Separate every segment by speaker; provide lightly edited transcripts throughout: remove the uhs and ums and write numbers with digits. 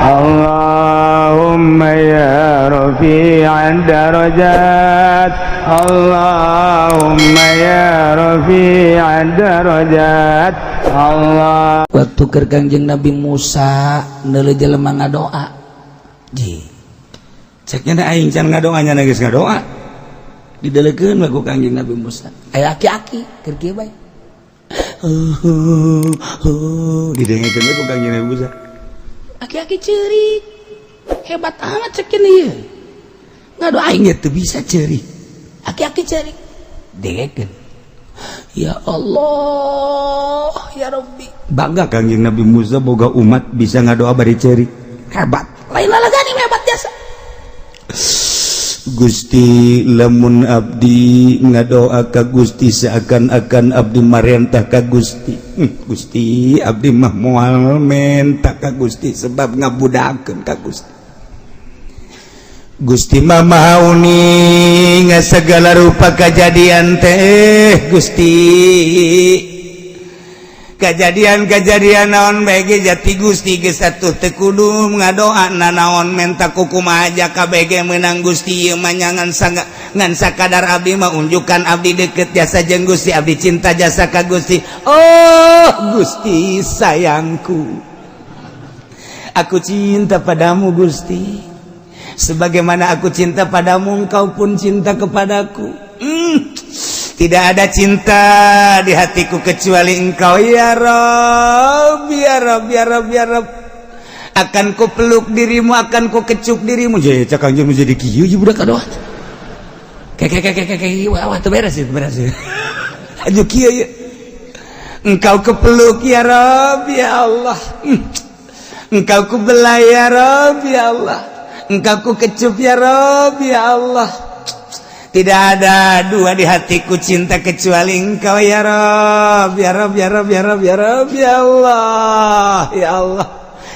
Speaker 1: اللهم يا رفيع الدرجات، اللهم يا رفيع الدرجات، الله.
Speaker 2: Waktu keur Kangjeng Nabi Musa neuleuh jelema ngadoa ji.
Speaker 3: Ceknya aing can ngadoa, nya geus ngadoa. Didelekeun we ku Kangjeng Nabi Musa.
Speaker 2: Aya aki-aki keur kieu bae.
Speaker 3: Didengekeun we ku Kangjeng Nabi Musa.
Speaker 2: Aki-aki ceurik, hebat amat cek ieu ngadoa.
Speaker 3: Aing ge teu bisa ceurik.
Speaker 2: Aki-aki ceurik, dengekeun, ya Allah, ya Rabbi.
Speaker 3: Bangga Kangjeng Nabi Musa boga umat bisa ngadoa bari ceurik. Hebat.
Speaker 2: Lain lalagani, hebat jasa.
Speaker 3: Gusti, lamun abdi ngadoa ka Gusti seakan-akan abdi marentah ka Gusti. Gusti, abdi mah moal menta ka Gusti sebab ngabudakeun ka Gusti. Gusti mah maha uning segala rupa kejadian teh. Gusti, kejadian-kejadian naon bae jati Gusti geus atuh teu kudu ngadoa nanaon, menta kukumaha aja KBG menang. Gusti, ieu mah nyangan sangga ngan sakadar abdi mah unjukan abdi deket jasa jeung Gusti, abdi cinta jasa ka Gusti. Oh Gusti sayangku, aku cinta padamu Gusti, sebagaimana aku cinta padamu, engkau pun cinta kepadaku. Tidak ada cinta di hatiku kecuali engkau, ya Rob, ya Rob, ya Rob, ya Rob. Akan ku peluk dirimu, akan ku kecup dirimu. Jadi cak Kangjeng jadi kieu ieu budak kadoa.
Speaker 2: Kayak kayak kayak kayak, wah, tuh beres itu, beres ya.
Speaker 3: Aja kieu ya. Engkau kepeluk, ya Rob, ya Allah. Engkau kubelai, ya Rob, ya Allah. Engkau ku kecup, ya Rob, ya Allah. Tidak ada dua di hatiku cinta kecuali engkau, ya Rob, ya Rob, ya Rob, ya Rob, ya Rob, ya Allah, ya Allah.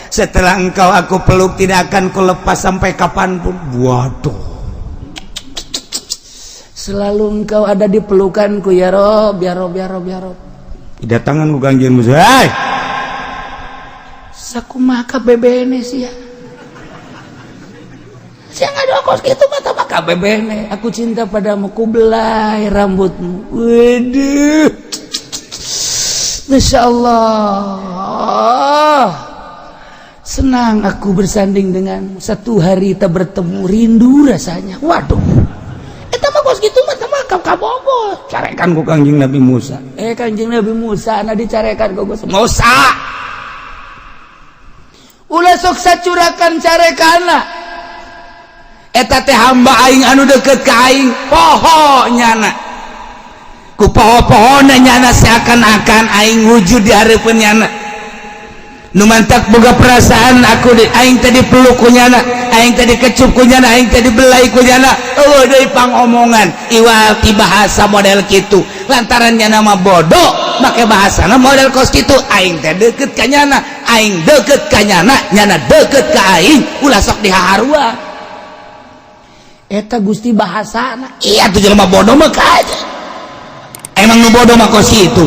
Speaker 3: Setelah engkau aku peluk, tidak akan ku lepas sampai kapanpun. Waduh.
Speaker 2: Selalu engkau ada di pelukanku, ya Rob, ya Rob, ya Rob, ya Rob.
Speaker 3: Datangan ku Kangjeng Musa. Hai.
Speaker 2: Sakumaha kabebene sih ya? Sia ngadoa kos kitu mata maka bebene. Aku cinta padamu, ku belai rambutmu. Waduh. Masya Allah. Senang aku bersanding denganmu. Satu hari tak bertemu, rindu rasanya. Waduh. Eta mah kos kitu mah mah kabogo.
Speaker 3: Carekan ku Kangjeng Nabi Musa.
Speaker 2: Eh, Kangjeng Nabi Musa na dicarekan ku Gusti Musa. Ulah sok sacurakan carekana.
Speaker 3: Eta teh hamba aing anu deket ka aing, poho nyana. Ku poho-pohona nyana seakan-akan aing wujud di hareupeun nyana. Nu mantak boga perasaan aku di aing tadi peluk ku nyana, aing tadi kecup ku nyana, aing tadi belai ku nyana. Eueuh deui pangomongan iwal ti bahasa model kitu. Lantaran nyana mah bodoh, make bahasana model kos kitu. Aing teh deket ka nyana, aing deket ka nyana, nyana deket ka aing, ulah sok dihaharua.
Speaker 2: Eta Gusti bahasana.
Speaker 3: Iya tuh, jelema bodoh mah aja. Emang nu bodoh mah kos kitu.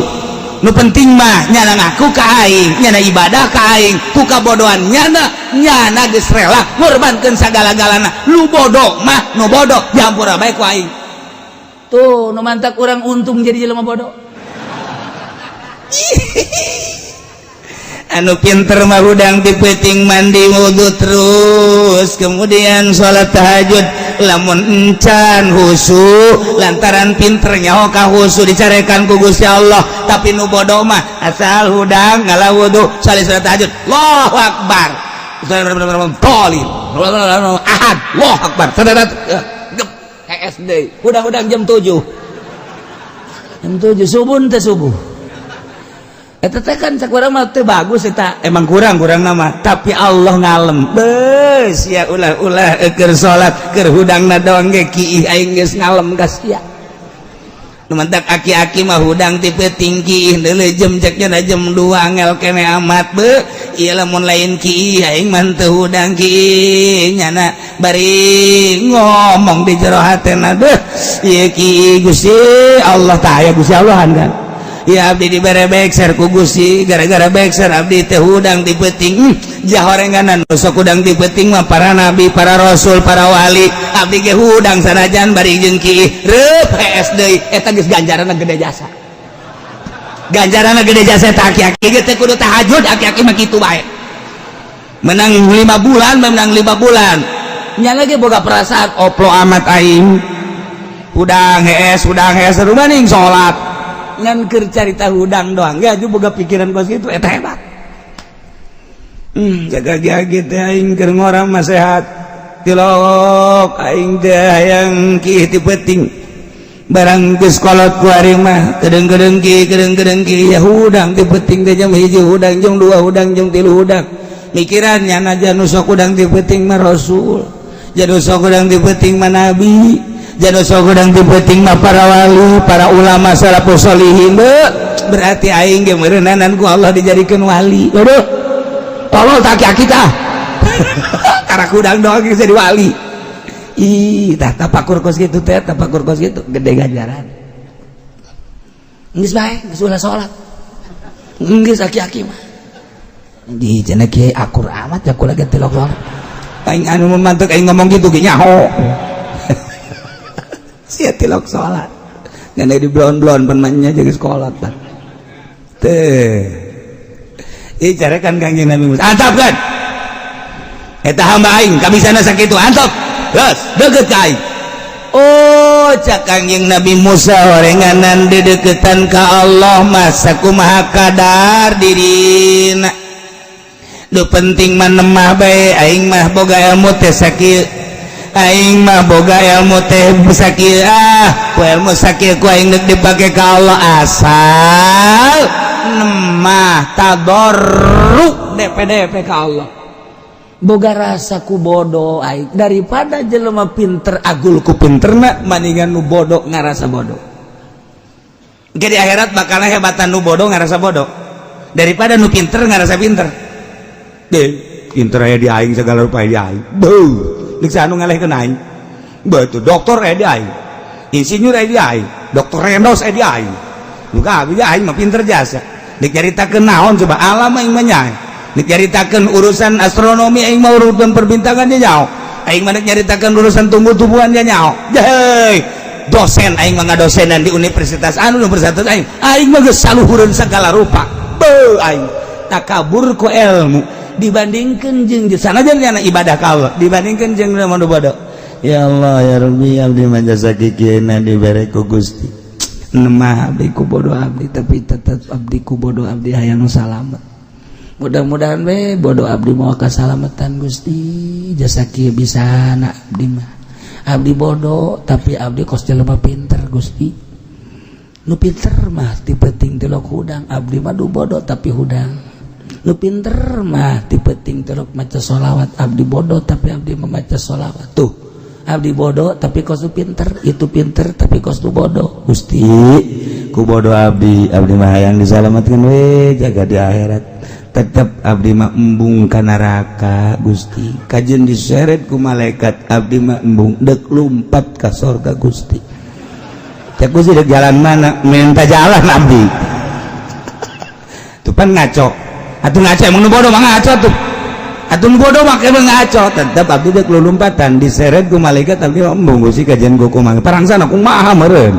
Speaker 3: Nu penting mah nyana ngaku ka aing, nyana ibadah ka aing, ku kabodohan nyana, nyana geus rela ngorbankeun sagala-galana. Lu bodoh mah nu bodoh dihampura bae ku aing.
Speaker 2: Tuh, nu mantak urang untung jadi jelema bodoh.
Speaker 3: Anu pinter mah hudang di peuting mandi wudhu, terus kemudian sholat tahajud, lamun encan husu lantaran pinternya ka husu dicarekan ku Gusti Allah. Tapi nu bodoh mah asal hudang ngala wudhu, salat tahajud, Allahu akbar, tolin ahad, Allahu akbar.
Speaker 2: SD hudang-hudang jam 7, jam 7 subuh teh, subuh eta teh kan cek urang mah teu bagus eta.
Speaker 3: Emang kurang kurang nama, tapi Allah ngalem bes ya. Ulah ulah keur salat, keur hudangna doang ge kiih, aing geus ngalem ka sia. Nu mantak aki-aki mah hudang ti peuting kiih deuleu jam, ceknya jam 2 angel kene amat be. Ieu lamun lain kiih aing mah teu hudang kiih. Nyana bari ngomong di jero hatena, deuh ieu kiih Gusti Allah tah aya Gusti Allahan kan. Ya abdi dibere bekser ku Gusti, gara-gara bekser abdi teh hudang ti peuting. Jahorenganan nu sok hudang ti peuting mah para nabi, para rasul, para wali. Abdi ge hudang sanajan bari jeung kiih reup hees deui. Eta geus ganjaranna gede jasa. Ganjaranna gede jasa eta aki-aki ge teh kudu tahajud, aki-aki mah kitu bae. Menang 5 bulan, menang 5 bulan. Nya lagi boga perasaan oplo amat aing. Hudang hees rumaning salat. Ngan keur carita hudang doang ge boga pikiran kos kitu eta hebat. Jaga ge teh aing keur ngora mah sehat. Tilok aing teh hayang kiih ti peuting. Barang geus kolot ku ari mah kedeung-kedeung ki kedeung-kedeung ki ya hudang ti peuting teh jam 1 hudang jam 2 hudang jam 3 hudang. Mikiran nyana nu sok hudang ti peuting mah rasul, janu sok hudang ti peuting mah nabi, janu sok hudang ti peuting mah para wali, para ulama salafus sholihin. Berarti aing ge meureunanan ku Allah dijadikeun wali. Aduh, tolol tak aki tah. Karak hudang doang geus jadi wali. Ih, tah tapakur kos kitu teh, tapakur kos kitu gede ganjaran. Geus bae, geus ulah salat. Geus aki-aki mah. Di cenah kiai akur amat ya kula ge tilok salat. Aing anu mantuk aing ngomong gitu ge nyaho. Sia tilok salat. Ngan di blon-blon pan mah jadi sekolah tah. Teh. Ih carekan Kangjeng Nabi Musa. Antap kan? Eta hamba aing kabisana sakitu antap. Geus, deukeut ka aing. Oh, cak Kangjeng Nabi Musa orenganan dedeketan ka Allah mah sakumaha kadar dirina. Nu penting mah nemah bae aing mah boga ilmu teh sakieu. Aing mah boga ilmu teh sakieu ah, ku ilmu sakieu ku aing deuk dipake ka Allah asal nemah tadarru DPDP ka Allah. Boga rasa ku bodoh aing daripada jelema pinter agul ku pinterna maningan nu bodoh ngarasa bodoh. Jadi akhirat bakal hebatan nu bodoh ngarasa bodoh daripada nu pinter ngarasa pinter. Deh, pinter aya di aing segala rupa di aing. Beuh, deuk anu ngalehkeun aing. Beuh, tuh dokter aya di aing. Insinyur aya di aing, dokter Rendos aya di aing. Muka abdi aing mah pinter jasa. Deuk nyaritakeun naon coba alam aing mah nyae. Deuk nyaritakeun urusan astronomi aing mah urusan perbintangan nya nyaho. Aing mah deuk nyaritakeun urusan tumbuh-tumbuhan nya nyaho. Heuy, dosen aing mah ngadosenan di universitas anu universitas aing. Aing mah geus saluhureun segala rupa. Beuh aing takabur ku ilmu dibandingkan jeung sanajan nyana ibadah ka Allah dibandingkan jeung nu bodoh. Ya Allah ya Rabbi abdi mah jasa kikieuna dibere ku Gusti. Nemah abdi ku bodoh abdi tapi tetep abdi ku bodoh abdi hayang salamet. Mudah-mudahan we bodoh abdi moal kasalamatan Gusti jasa kieu bisa na abdi mah. Abdi bodoh tapi abdi kos jelema pinter Gusti. Nu pinter mah ti peuting tilok hudang, abdi mah du bodoh tapi hudang. Nu pinter mah ti peuting tilok maca sholawat, abdi bodoh tapi abdi membaca sholawat. Tuh, abdi bodoh tapi kos nu pinter, itu pinter tapi kos nu bodoh. Gusti, ku bodoh abdi, abdi mah hayang disalamatkeun we jaga di akhirat. Tetep abdi mah embung ka neraka Gusti. Kajeun diseret ku malaikat abdi mah embung deuk lumpat ka sorga Gusti. Cek Gusti deuk jalan mana? Minta jalan abdi. Tuh pan ngaco. Atuh ngaco emang nu bodoh mah ngaco tuh. Atuh nu bodoh mah emang ngaco. Tetep abdi deuk lulumpatan diseret ku malaikat abdi mah embung Gusti kajian ku kumaha. Parangsana kumaha meureun.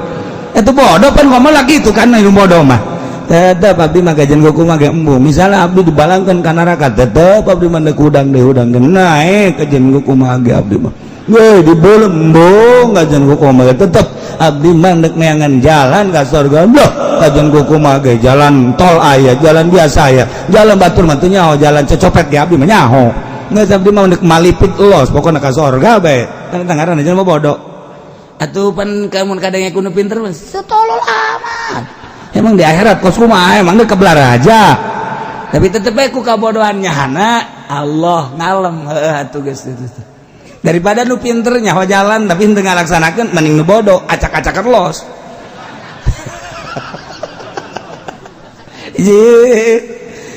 Speaker 3: Eta bodoh pan ngomong lagi itu kan nu bodoh mah. Tetep abdi mah kajian ku kumaha ge embung. Misalnya abdi dibalangkeun ka neraka tetep abdi mah deuk hudang deui hudang deui naek kajian ku kumaha ge abdi mah. Weh dibeuleum embung kajian ku kumaha tetep abdi mah deuk neangan jalan ka surga. Loh, kajian ku kumaha ge jalan tol aya, jalan biasa aya, jalan batur mah teu nyaho, jalan cecopet ge abdi mah nyaho. Geus abdi mah deuk malipit los pokona ka surga bae. Kan ngaranna jelema bodoh. Atuh pan kamun kadang ku nu pinter mah setolol amat. Emang di akhirat kos kumaha emang deuk kebelar aja. Tapi tetep bae ku kabodohan nyahana Allah ngalem heuh atuh geus itu. Daripada nu pinter nyaho jalan tapi henteu ngalaksanakeun mending nu bodoh acak-acakan los. Ye.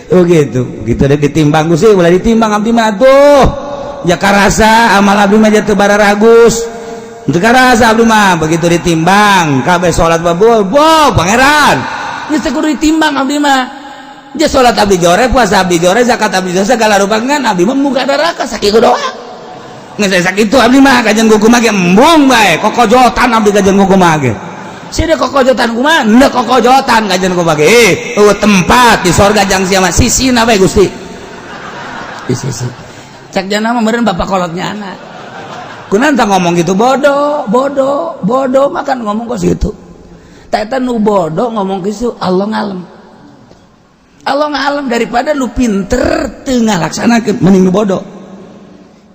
Speaker 3: Oh gitu. Gitu deh ditimbang Gusti, ulah ditimbang abdi mah atuh. Ya karasa amal abdi mah jatuh bararagus. Teu karasa abdi mah begitu ditimbang kabeh salat babul, bo pangeran.
Speaker 2: Geus teu kudu ditimbang abdi mah. Ja salat abdi jore, puasa abdi jore, zakat abdi jore, segala rupa ngan abdi mah muka neraka sakitu doang. Geus sakitu abdi mah kajeun kumaha ge embung bae, kokojotan abdi kajeun kumaha ge. Sia kokojotan kumaha? Henteu kokojotan kajeun kumaha ge. Eueuh tempat di sorga jang sia mah sisina bae Gusti. Di sisi. Cak jana mah meureun bapak kolotnya anak. Kunaon tah ngomong gitu bodoh, bodoh, bodoh makan ngomong kos gitu. Tah eta nu bodoh ngomong kitu Allah ngalem. Allah ngalem daripada lu pinter teu ngalaksanakeun mending nu bodoh.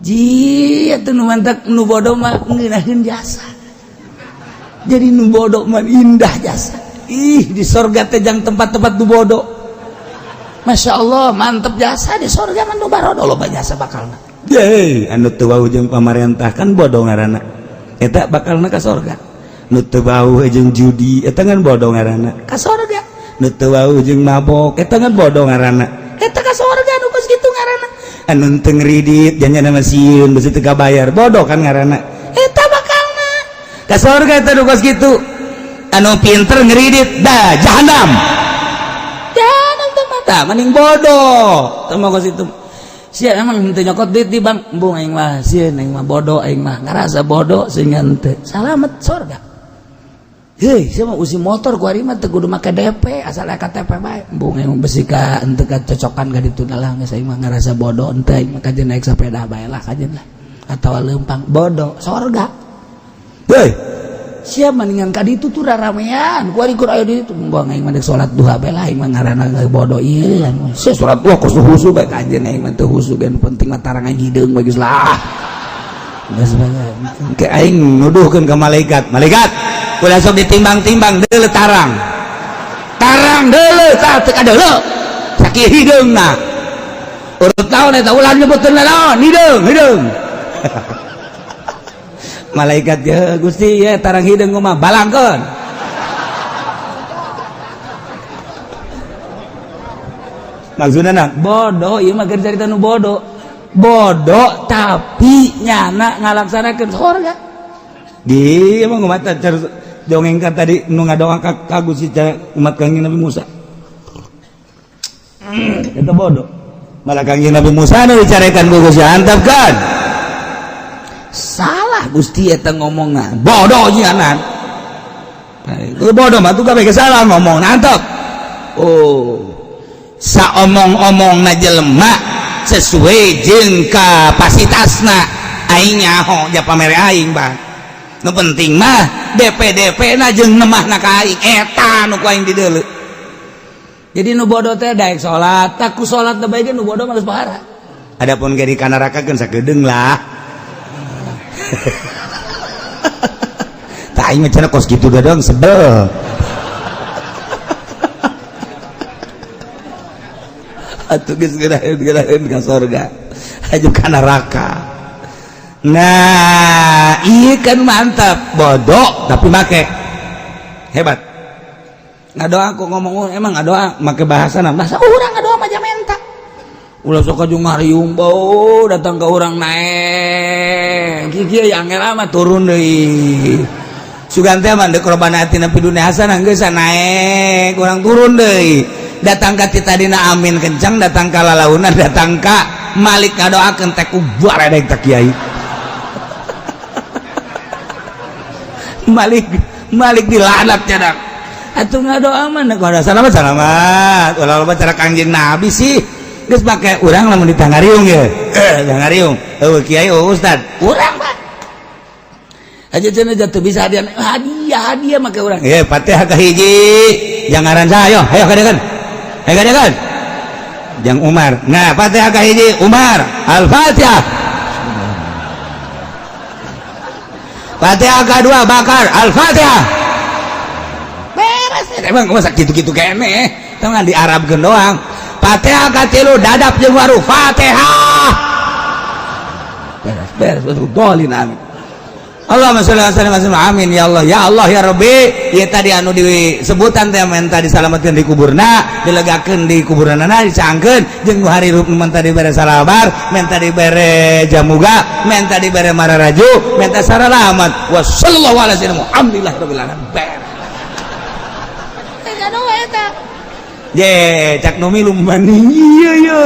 Speaker 2: Ji atuh nu mantak nu bodoh mah ngeunaheun jasa. Jadi nu bodoh mah indah jasa. Ih di sorga teh jang tempat-tempat nu bodoh. Masya Allah mantep jasa di sorga mah nu barodo loba jasa bakalna.
Speaker 3: Hei, anu teu wau jeung pamarentah kan bodoh ngaranna. Eta bakalna ka sorga. Nu teu wau jeung judi eta kan bodoh ngaranna.
Speaker 2: Ka sorga.
Speaker 3: Nu teu wau jeung mabok eta kan bodoh ngaranna.
Speaker 2: Eta ka sorga nu geus kitu ngaranna.
Speaker 3: Anu teu ngridit janjana mah sieun beusi teu kabayar bodoh kan ngaranna.
Speaker 2: Eta bakalna
Speaker 3: ka sorga eta nu geus kitu. Anu pinter ngridit dah jahanam.
Speaker 2: Jahanam teh mata
Speaker 3: mending bodoh. Teu mah geus itu.
Speaker 2: Sia emang henteu nyokot duit di bank, embung aing mah sieun aing mah bodoh aing mah ngarasa bodoh sehingga henteu salamet sorga. Hei, sia mah usi motor ku ari mah teu kudu make DP asal KTP bae. Embung aing mah besi ka henteu kacocokan ka ditu lah geus aing mah ngarasa bodoh henteu aing mah kajeun naik sepeda bae lah kajeun lah. Atawa leumpang bodoh sorga.
Speaker 3: Hei,
Speaker 2: sia mendingan ka ditu tuh raramean ku ari kur aya di ditu embung aing mah deuk salat duha bae lah aing mah ngaranna bodoh ieu. Sia salat duha kos husu bae kajeun aing mah teu husu ge nu penting mah tarang aing hideung bae geus lah.
Speaker 3: Geus bae ke aing nuduhkeun ka malaikat. Malaikat ulah sok ditimbang-timbang deuleu tarang. Tarang deuleu tah teu kadeuleu. Sakieu hideungna. Urut naon eta ulah nyebutkeun naon hideung hideung. Malaikat ya Gusti ya tarang hideung mah balangkeun. Maksudna na
Speaker 2: bodoh ieu mah keur carita nu bodoh. Bodoh tapi nyana ngalaksanakeun sorga.
Speaker 3: Di emang umat dongeng kan tadi nu ngadoa ka Gusti umat Kangjeng Nabi Musa. Eta bodoh. Malah Kangjeng Nabi Musa nu dicarekan ku Gusti antap kan.
Speaker 2: Salah Gusti eta ngomongna.
Speaker 3: Bodoh nyanan. Itu bodoh mah tuh kabeh salah ngomong antap. Oh. Saomong-omongna jelema sesuai jeung kapasitasna aing nyaho ja pamere aing bang. Nu penting mah DP-DP na jeung nemahna ka aing eta nu ku aing dideuleu.
Speaker 2: Jadi nu bodoh teh daek salat, tak ku salat teh bae nu bodoh mah geus pahara.
Speaker 3: Adapun ge di kanaraka keun sakedeung lah. Tah aing mah cenah kos kitu doang sebel. Atuh geus geuraheun ka sorga aju ka neraka. Nah, iya kan mantap, bodoh tapi make hebat. Ngadoa aku ngomong emang ngadoa make bahasa na
Speaker 2: bahasa urang ngadoa mah menta. Ulah sok aju ngariung bau datang ke urang naek. Kieu yang angel mah turun deui.
Speaker 3: Sugan teh mah deuk robana atina fid dunya hasanah geus naek, urang turun deui. Datang ka ti tadina amin kencang, datang ka lalaunan, datang ka Malik ngadoakeun teh ku baredeg ta kiai. Malik dilaknat nyadak. Atuh ngadoa mah kada salamat salamat. Ulah loba cara Kangjeng Nabi sih. Geus make urang lamun ditangariung ye. Tangariung. Eueuh kiai eueuh ustad.
Speaker 2: Urang mah. Aja cenah jatuh bisa hadiah hadiah hadiah make urang.
Speaker 3: Ye Fatihah ka hiji. Jangaran saha ayo kadekan. Ayo kadekan. Jang Umar. Nah, Fatihah ka hiji Umar. Al-Fatihah. Fatihah kedua Bakar. Al-Fatihah. Beres emang masa gitu-gitu kene. Teu ngan di Arabkeun doang. Fatihah katilu dadap jeung waru. Fatihah.
Speaker 2: Beres beres betul dolin amin.
Speaker 3: Allahumma sholli ala sayyidina amin ya Allah ya Allah ya Rabbi. Ieu tadi anu disebutan teh menta disalametkeun di kuburna, dilegakeun di kuburanana, dicangkeun jeung nu harirup menta dibere salabar, menta dibere jamuga, menta dibere mararaju, menta saralamat. Wa sallallahu ala sayyidina Muhammadillah rabbil alamin.
Speaker 2: ngadoa eta. Je, cak nu milu mani ieu ye.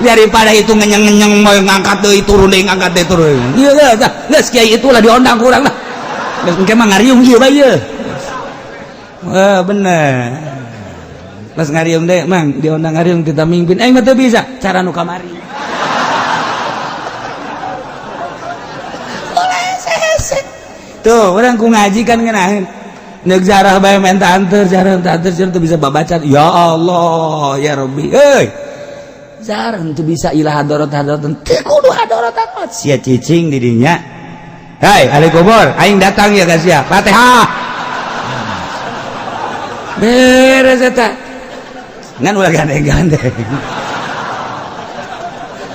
Speaker 2: Daripada itu ngenyeng-ngenyeng mau ngangkat deui turun deui ngangkat deui turun. Ieu geus, geus kiai itulah diondang ku urang lah. Geus engke mah ngariung ieu bae ieu. Wah, bener. Pas ngariung deh, Mang, diondang ngariung kita mimpin. Aing mah teu bisa, cara nu kamari. Tuh, orang ku ngaji kan ngenahin. Nek zarah bae menta anter, zarah menta anter, teu bisa babaca. Ya Allah, ya Rabbi. Euy. Zarah teu bisa ilah hadorot hadorot, teu kudu hadorot hadorot. Sia cicing di dinya. Hai, ahli kubur, aing datang ya guys ya. Fatihah. Beres eta. Ngan ulah gandeng-gandeng.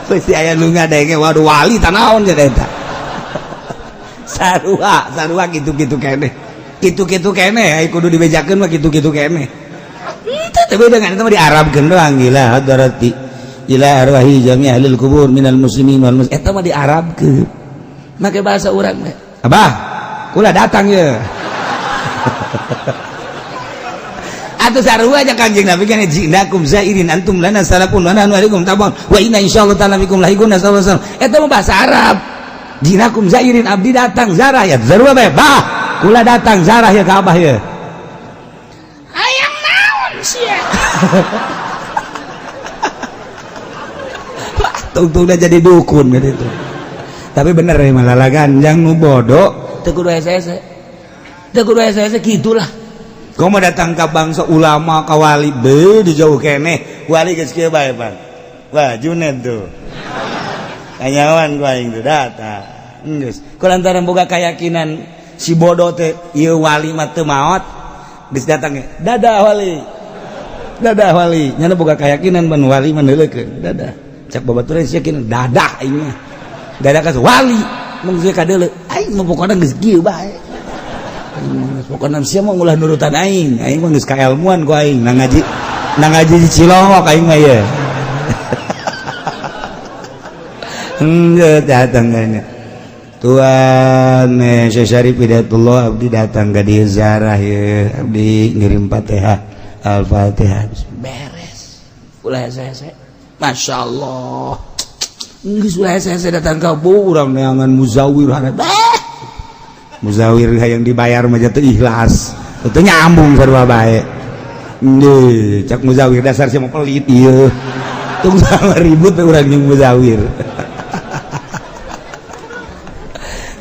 Speaker 2: Pasti aya nu ngadenge, waduh wali tanaon jadi eta. Sarua, sarua gitu-gitu keneh. Gitu-gitu keneh, ai kudu dibejakeun mah gitu-gitu keneh. Henteu teh beda ngan eta mah diarabkeun doang gila hadarati ila arwahi jami' ahlil kubur minal muslimin wal muslimat. Eta mah diarabkeun. Make bahasa urang we. Abah, kula datang ye. Atuh sarua aja Kanjeng Nabi kan jinakum zairin antum lana salafun wa nahnu alaikum tabun wa inna insyaallah ta'ala bikum lahiqun sallallahu alaihi wasallam. Eta mah bahasa Arab. Jinakum zairin abdi datang zarah ya sarua bae. Bah, kula datang zarah ya ka abah ye. Hayang naon sia? Wah, tungtungna jadi dukun gitu. Tapi bener ya malah lagan jang nu bodoh teu kudu hese-hese. Teu kudu hese-hese kitulah. Kau mau datang ke bangsa ulama ka wali be di jauh keneh wali geus kieu bae Bang. Wah, Junet tuh. Kanyawan ku aing tuh datang. Geus. Ku lantaran boga keyakinan si bodoh teh ieu wali mah teu maot geus datang dadah wali. Dadah wali. Nyana boga keyakinan ban wali mah neuleukeun. Dadah. Cak babaturan sia yakin dadah aing mah. Dadah ka wali mun geus kadeuleu aing mah pokona geus kieu bae. Pokoknya sia mah ulah nurutan aing, aing mah geus kaelmuan ku aing nang ngaji di Cilongok aing mah ye. Enggeus datang kayaknya. Tuan Syekh Syarif Hidayatullah abdi datang ka dieu ziarah ye, abdi ngirim Fatihah, Al-Fatihah beres. Ulah hese-hese. Masyaallah. Geus ulah hese-hese datang ka urang neangan muzawir hareup. Muzawir hayang dibayar mah teu ikhlas. Teu nyambung sarua bae. Nggih, cak muzawir dasar sia mah pelit ieu. Tung sama ribut urang jeung muzawir.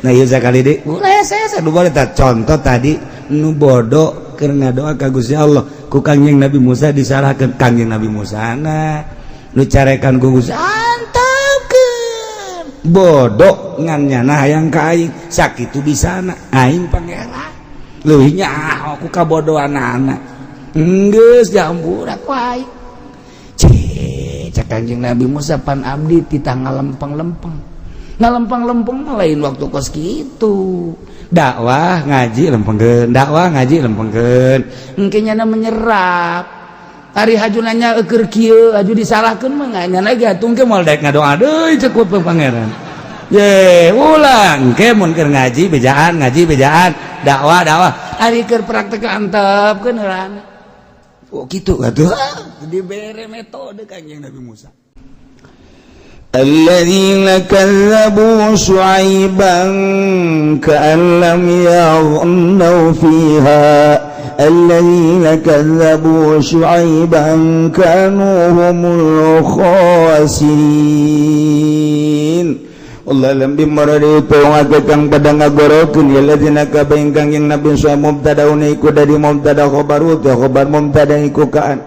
Speaker 2: Nah ieu sakali deui ulah hese-hese nu boleh tah contoh tadi nu bodoh keur ngadoa ka Gusti Allah ku Kangjeng Nabi Musa disalahkeun Kangjeng Nabi Musa na nu carekan ku Gusti antepkeun bodoh ngan nyana hayang ka aing sakitu bisana aing pangeran leuwih nyaho ku kabodohanana geus dihampura ku aing. Cek cek Kangjeng Nabi Musa pan abdi titah ngalempeng-lempeng ngalempeng-lempeng mah lain waktu kos kitu dakwah ngaji lempengkeun dakwah ngaji lempengkeun engke nyana menyerap ari haju nanya eueur kieu haju disalahkeun mah nyana ge atuh engke moal daek ngadoa deui cek ku pangeran. Ye, ulang engke mun keur ngaji bejaan dakwah dakwah ari keur praktek antepkeun heulana. Oh kitu atuh dibere metode Kangjeng Nabi Musa.
Speaker 1: الذين كذبوا شعيبا كأن لم يغنوا فيها الذين كذبوا شعيبا كانوا هم الخاسرين. Allah lam bimarari tong kang pada ngagorokeun ya alladzina kabeh ingkang yang Nabi Syuaib mubtadauna iku dari mubtada khabaru teh khabar mubtada iku kaan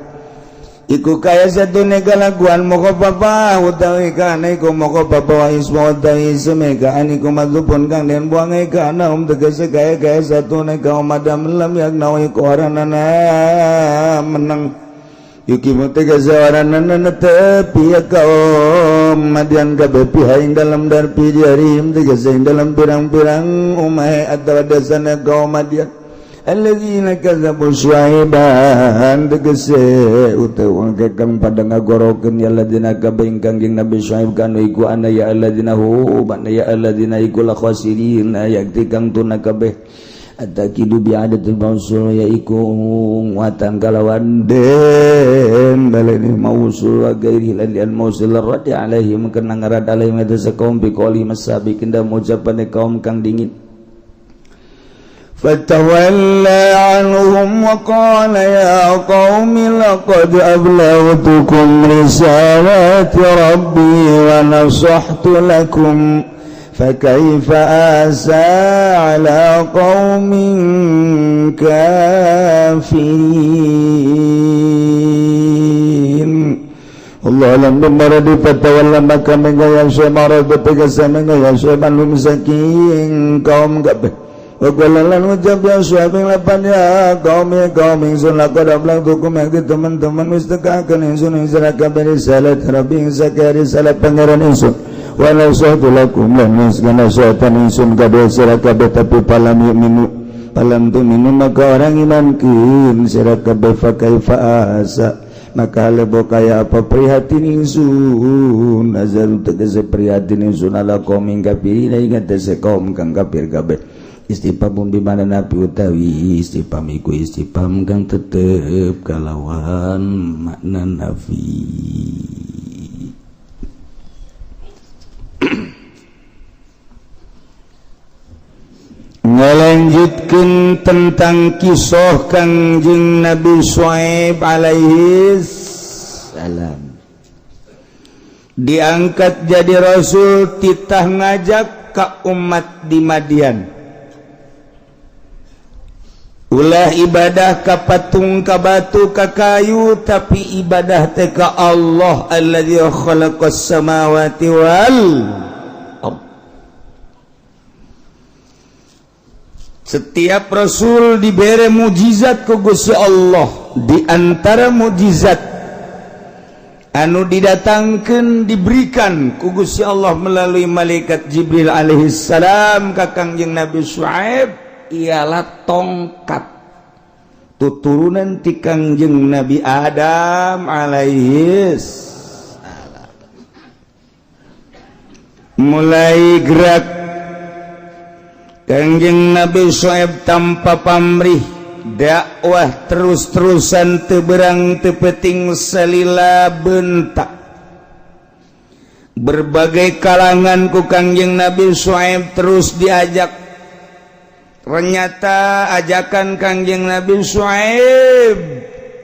Speaker 1: iku kaya satune kalaguan mukhaffafah utawi kana iku mukhaffafah wa ismu utawi isme kaan iku madzupun kang den buang kana tegese kaya kaya satune kaum madam lam yagnau iku oranana menang yukimu tegese oranana netepi ya kaum madian kabeh piha ing dalam darpi jarim tegese ing dalam pirang-pirang umahe atawa desana kaum madian alladzina kadzabu Syuaiban tegese utawa kang pada ngagorokeun ya alladzina kabeh ingkang jeung Nabi Syuaib kanu iku ana ya alladzina hu bana ya alladzina iku la khasirin yakti kang tuna kabeh Atakidu bi adatil mausul yaiku nguatan kalawan den baleni mausul wa gairi lan lian mausul radi alaihim kena ngarad alaihim eta sakaum bi qouli masabiqin da ucapane kaum kang dingin. فتولى عنهم وقال يا قوم لقد أبلغتكم رسالات ربي ونصحت لكم فكيف آسى على قوم كافرين. الله أعلم بمرادي. فتولى maka menggaya syaitan tegas menggaya syaitan saking kaum kabeh. Wa qala lan ucap ya Syuaib lapan ya qaum ya qaum ingsun laqad ablagtukum yang teman-teman wis tekakeun ingsun ing sira kabeh risalat rabbi ing saka risalah pangeran ingsun wa nasahtu lakum lan nasihat ingsun kabeh sira kabeh, tapi falam yu'minu falam tu'minu maka ora ngimankeun sira kabeh. Fa kaifa asa maka lebo kaya apa prihatin ingsun azal tegese prihatin ingsun ala qaum kafirin ing atase kaum kang kafir kabeh. Istifham di mana nafi utawi istifham iku istifham kang tetep kalawan makna nafi. Ngalanjutkeun tentang kisah Kangjeng Nabi Syuaib alaihi salam diangkat jadi rasul, titah ngajak ka umat di Madian ulah ibadah ka patung, ka batu, ka kayu, tapi ibadah teh ka Allah alladzi khalaqas samawati wal ard. Setiap rasul diberi mujizat ku Gusti Allah. Di antara mujizat anu didatangkan, diberikan ku Gusti Allah melalui malaikat Jibril alaihi salam ka Kangjeng Nabi Syuaib ialah tongkat tuturunan ti Kangjeng Nabi Adam alaihi salam. Mulai gerak Kangjeng Nabi Syuaib tanpa pamrih dakwah terus-terusan, teu beurang teu peuting, salila bentak berbagai kalangan ku Kangjeng Nabi Syuaib terus diajak. Ternyata ajakan Kangjeng Nabi Syuaib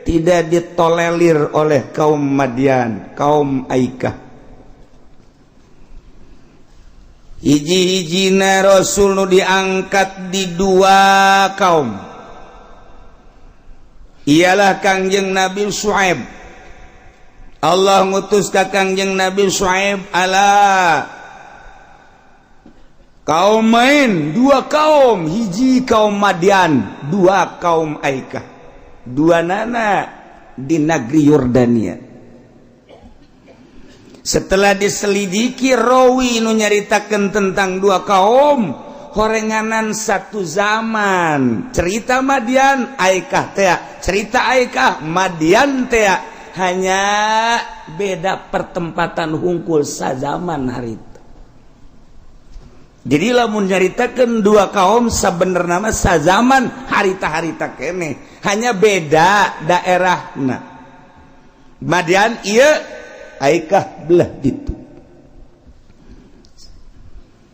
Speaker 1: tidak ditolerir oleh kaum Madian, kaum Aikah. Hiji-hijina Rasul nu diangkat di dua kaum ialah Kangjeng Nabi Syuaib. Allah ngutus ka Kangjeng Nabi Syuaib ala kaum main dua kaum, hiji kaum Madian, dua kaum Aikah, dua nana di negeri Yordania. Setelah diselidiki rawi nu nyaritakeun tentang dua kaum horenganan satu zaman, cerita Madian Aikah tea, cerita Aikah Madian tea, hanya beda pertempatan hungkul sazaman hari itu. Jadi lamun nyaritakeun dua kaum sabenerna mah sazaman harita-harita kene, hanya beda daerahna. Madian ieu, Aikah belah ditu.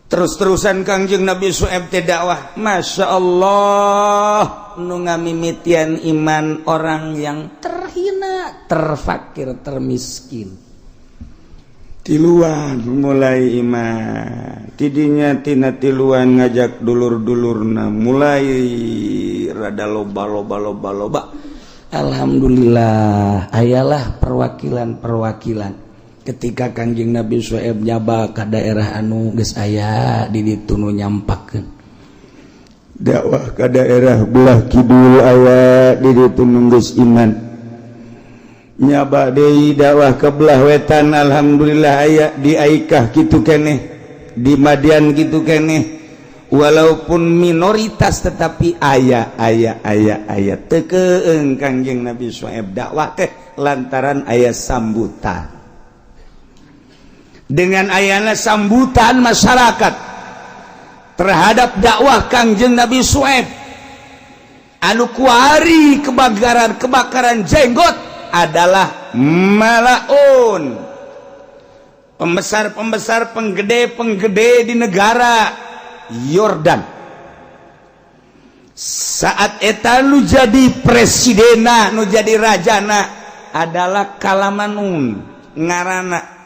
Speaker 1: Terus-terusan Kangjeng Nabi Syuaib teh dakwah, Masya Allah, nu ngamimitian iman orang yang terhina, terfakir, termiskin. Tiluan mulai iman tidinya, tina tiluan ngajak dulur-dulurna, mulai rada loba loba loba loba. Alhamdulillah ayalah perwakilan-perwakilan ketika Kangjeng Nabi Syuaib nyaba ke daerah anu geus aya di ditu nu nyampakeun dakwah ke daerah belah kidul, aya di ditu nu geus iman. Nyaba deui dakwah ke belah wetan, alhamdulillah aya di Aikah kitu keneh, di Madian kitu keneh, walaupun minoritas tetapi aya aya aya aya. Teu keung Kangjeng Nabi Syuaib dakwah teh lantaran aya sambutan. Dengan ayana sambutan masyarakat terhadap dakwah Kangjeng Nabi Syuaib.
Speaker 3: Anu kuari kebakaran kebakaran jenggot adalah malaun, pembesar-pembesar, penggede-penggede di negara Yordan. Saat eta nu jadi presidena, nu jadi rajana adalah Kalamanun ngarana.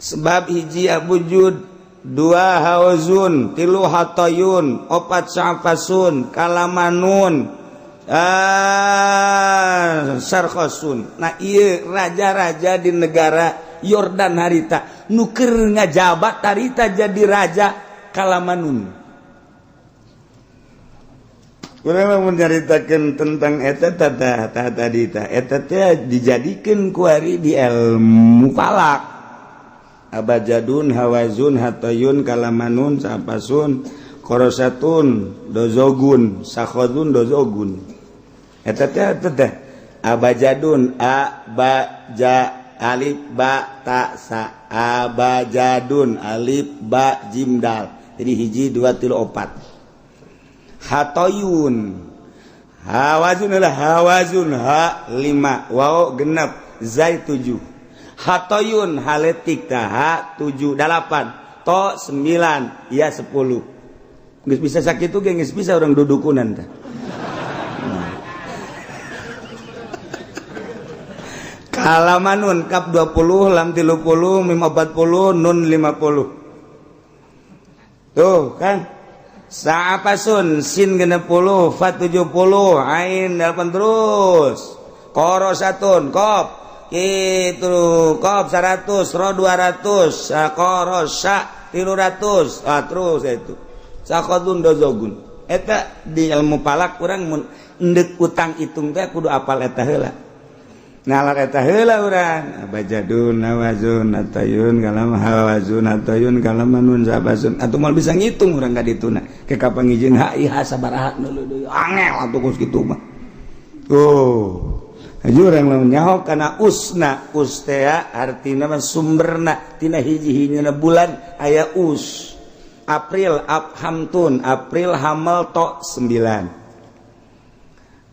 Speaker 3: Sebab hiji Abujud, dua Hawazun, tilu Hatoyun, opat Sa'fasun, Kalamanun, ah, Sarkosun. Nah, iya raja-raja di negara Yordan harita nu keur ngajabat harita jadi raja Kalamanun. Kurang menceritakan tentang eta tata tadi ta eta teh dijadikan kuari di ilmu falak. Abajadun, Hawazun, Hatayun, Kalamanun, Sapasun, Korosatun, Dozogun, Sakhodun, Dozogun. Eta teh teh Abajadun, a ba ja alif ba ta sa, abajadun, alif ba jim dal. Jadi hiji, dua, tilu, opat. Hatoyun, Hawazun adalah Hawazun, ha lima, waw genep, zai tujuh. Hatoyun haletik ta, ha tujuh, delapan, to sembilan, ya 10. Geus bisa sakitu ge geus bisa orang dudukunan tah. Nah. Kalamanun kap 20, lam 30, mim 40, nun 50. Tuh kan. Sa'apasun sin 60, fa 70, ain 8 terus. Korosatun kop itu kop 100, ro 200, korosa 300, ah, terus itu. Sakodun dozogun. Eta di ilmu falak urang mun endek utang hitung teh kudu apal eta heula. Nalar eta heula urang. Abajadun, Hawazun, Atayun, kalam Hawazun, Atayun, Kalamanun, Sabasun. Atuh moal bisa ngitung urang ka dituna. Ke kapan ngijin HIH sabaraha deui deui. Angel atuh kos kitu mah. Tuh. Hayu urang lamun nyaho kana usna, us teh artina mah sumberna tina hiji-hijina bulan aya us. April Abhamtun, April Hamel to 9.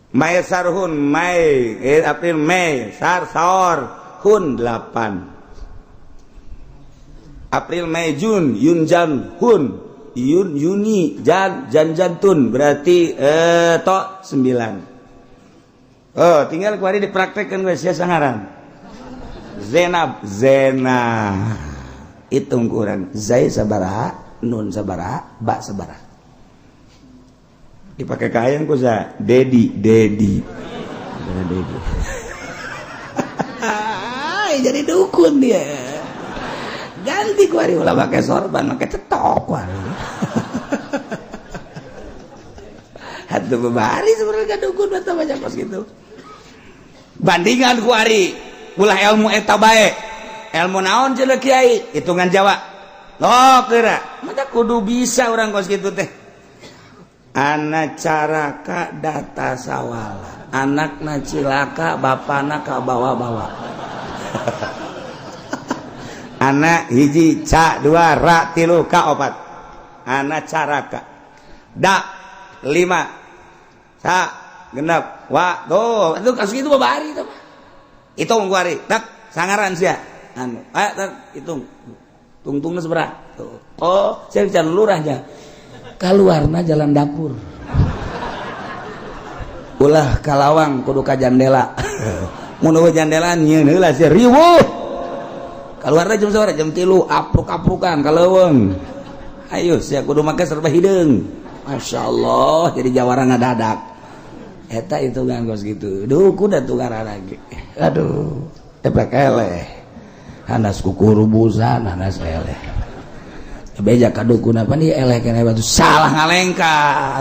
Speaker 3: Mai sarhun Mai, April Mei sar saor hun 8. April Mei Jun Yun Jan hun Yun Yuni Jan Jan Jantun berarti to 9. Oh, tinggal kuari dipraktekkan geus sia sangaran. Zenab Zena hitung kurang zai sabaraha, nun sabaraha, ba sabaraha. Dipakai kain ku sa Dedi Dedi Dedi. Jadi dukun dia. Ganti kuari ulah pakai sorban, pakai cetok kuari. Atuh bebari sebenarnya dukun atau banyak kos gitu. Bandingan kuari ulah ilmu eta bae. Ilmu naon cenah kiai? Hitungan Jawa. Loh kira, mata kudu bisa orang kos gitu teh. Anak caraka data sawala, anakna cilaka, bapana ka bawa-bawa. Anak hiji ca dua ra tilu ka opat. Anak caraka da lima sa genep wa tuh itu kasus itu babari itu hitung kuari tak sangaran sia anu ah tak hitung tungtungna seberapa tuh. Oh, saya bicara lurahnya keluarna jalan dapur ulah kalawang kudu ka jandela. Mun eueuh jandela nyieun heula sia riweuh. Keluarna jam sabaraha? Jam 3 apruk-aprukan ka leuweung. Ayo sia kudu make serba hideung. Masya Allah, jadi jawara ngadadak eta hitungan kos gitu. Duh, kuda tukar lagi. Aduh, tepek eleh hanas kukurubusan hanas eleh beja ka dukun apa nih eleh kene batu salah ngalengka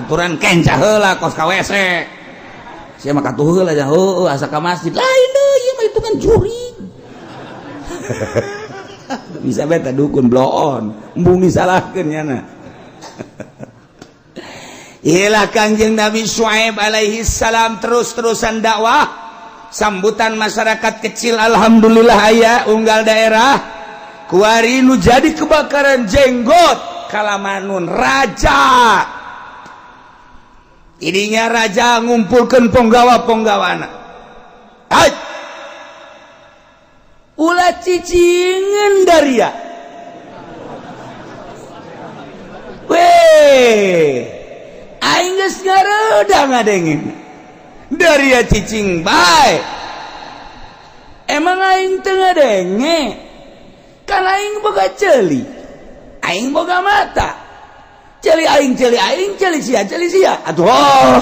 Speaker 3: aturan kenca heula kos ka WC sia mah katuh heula aja heueuh asa ka masjid lain deui ieu mah hitungan jurig. Bisa beta dukun bloon embung disalahkeun nyana. Iyalah Kangjeng Nabi Syuaib alaihi salam terus-terusan dakwah, sambutan masyarakat kecil alhamdulillah aya unggal daerah. Kuari nu jadi kebakaran jenggot Kalamanun raja. Ininya raja ngumpulkan ponggawa-ponggawana. Hai, ulah cicingan daria. Weh, aing geus ngaredah ngadengin. Daria cicing bae. Emang aing teu ngadenge? Kan aing boga ceuli. Aing boga mata. Ceuli aing, ceuli aing, ceuli sia, ceuli sia. Atuh. Oh.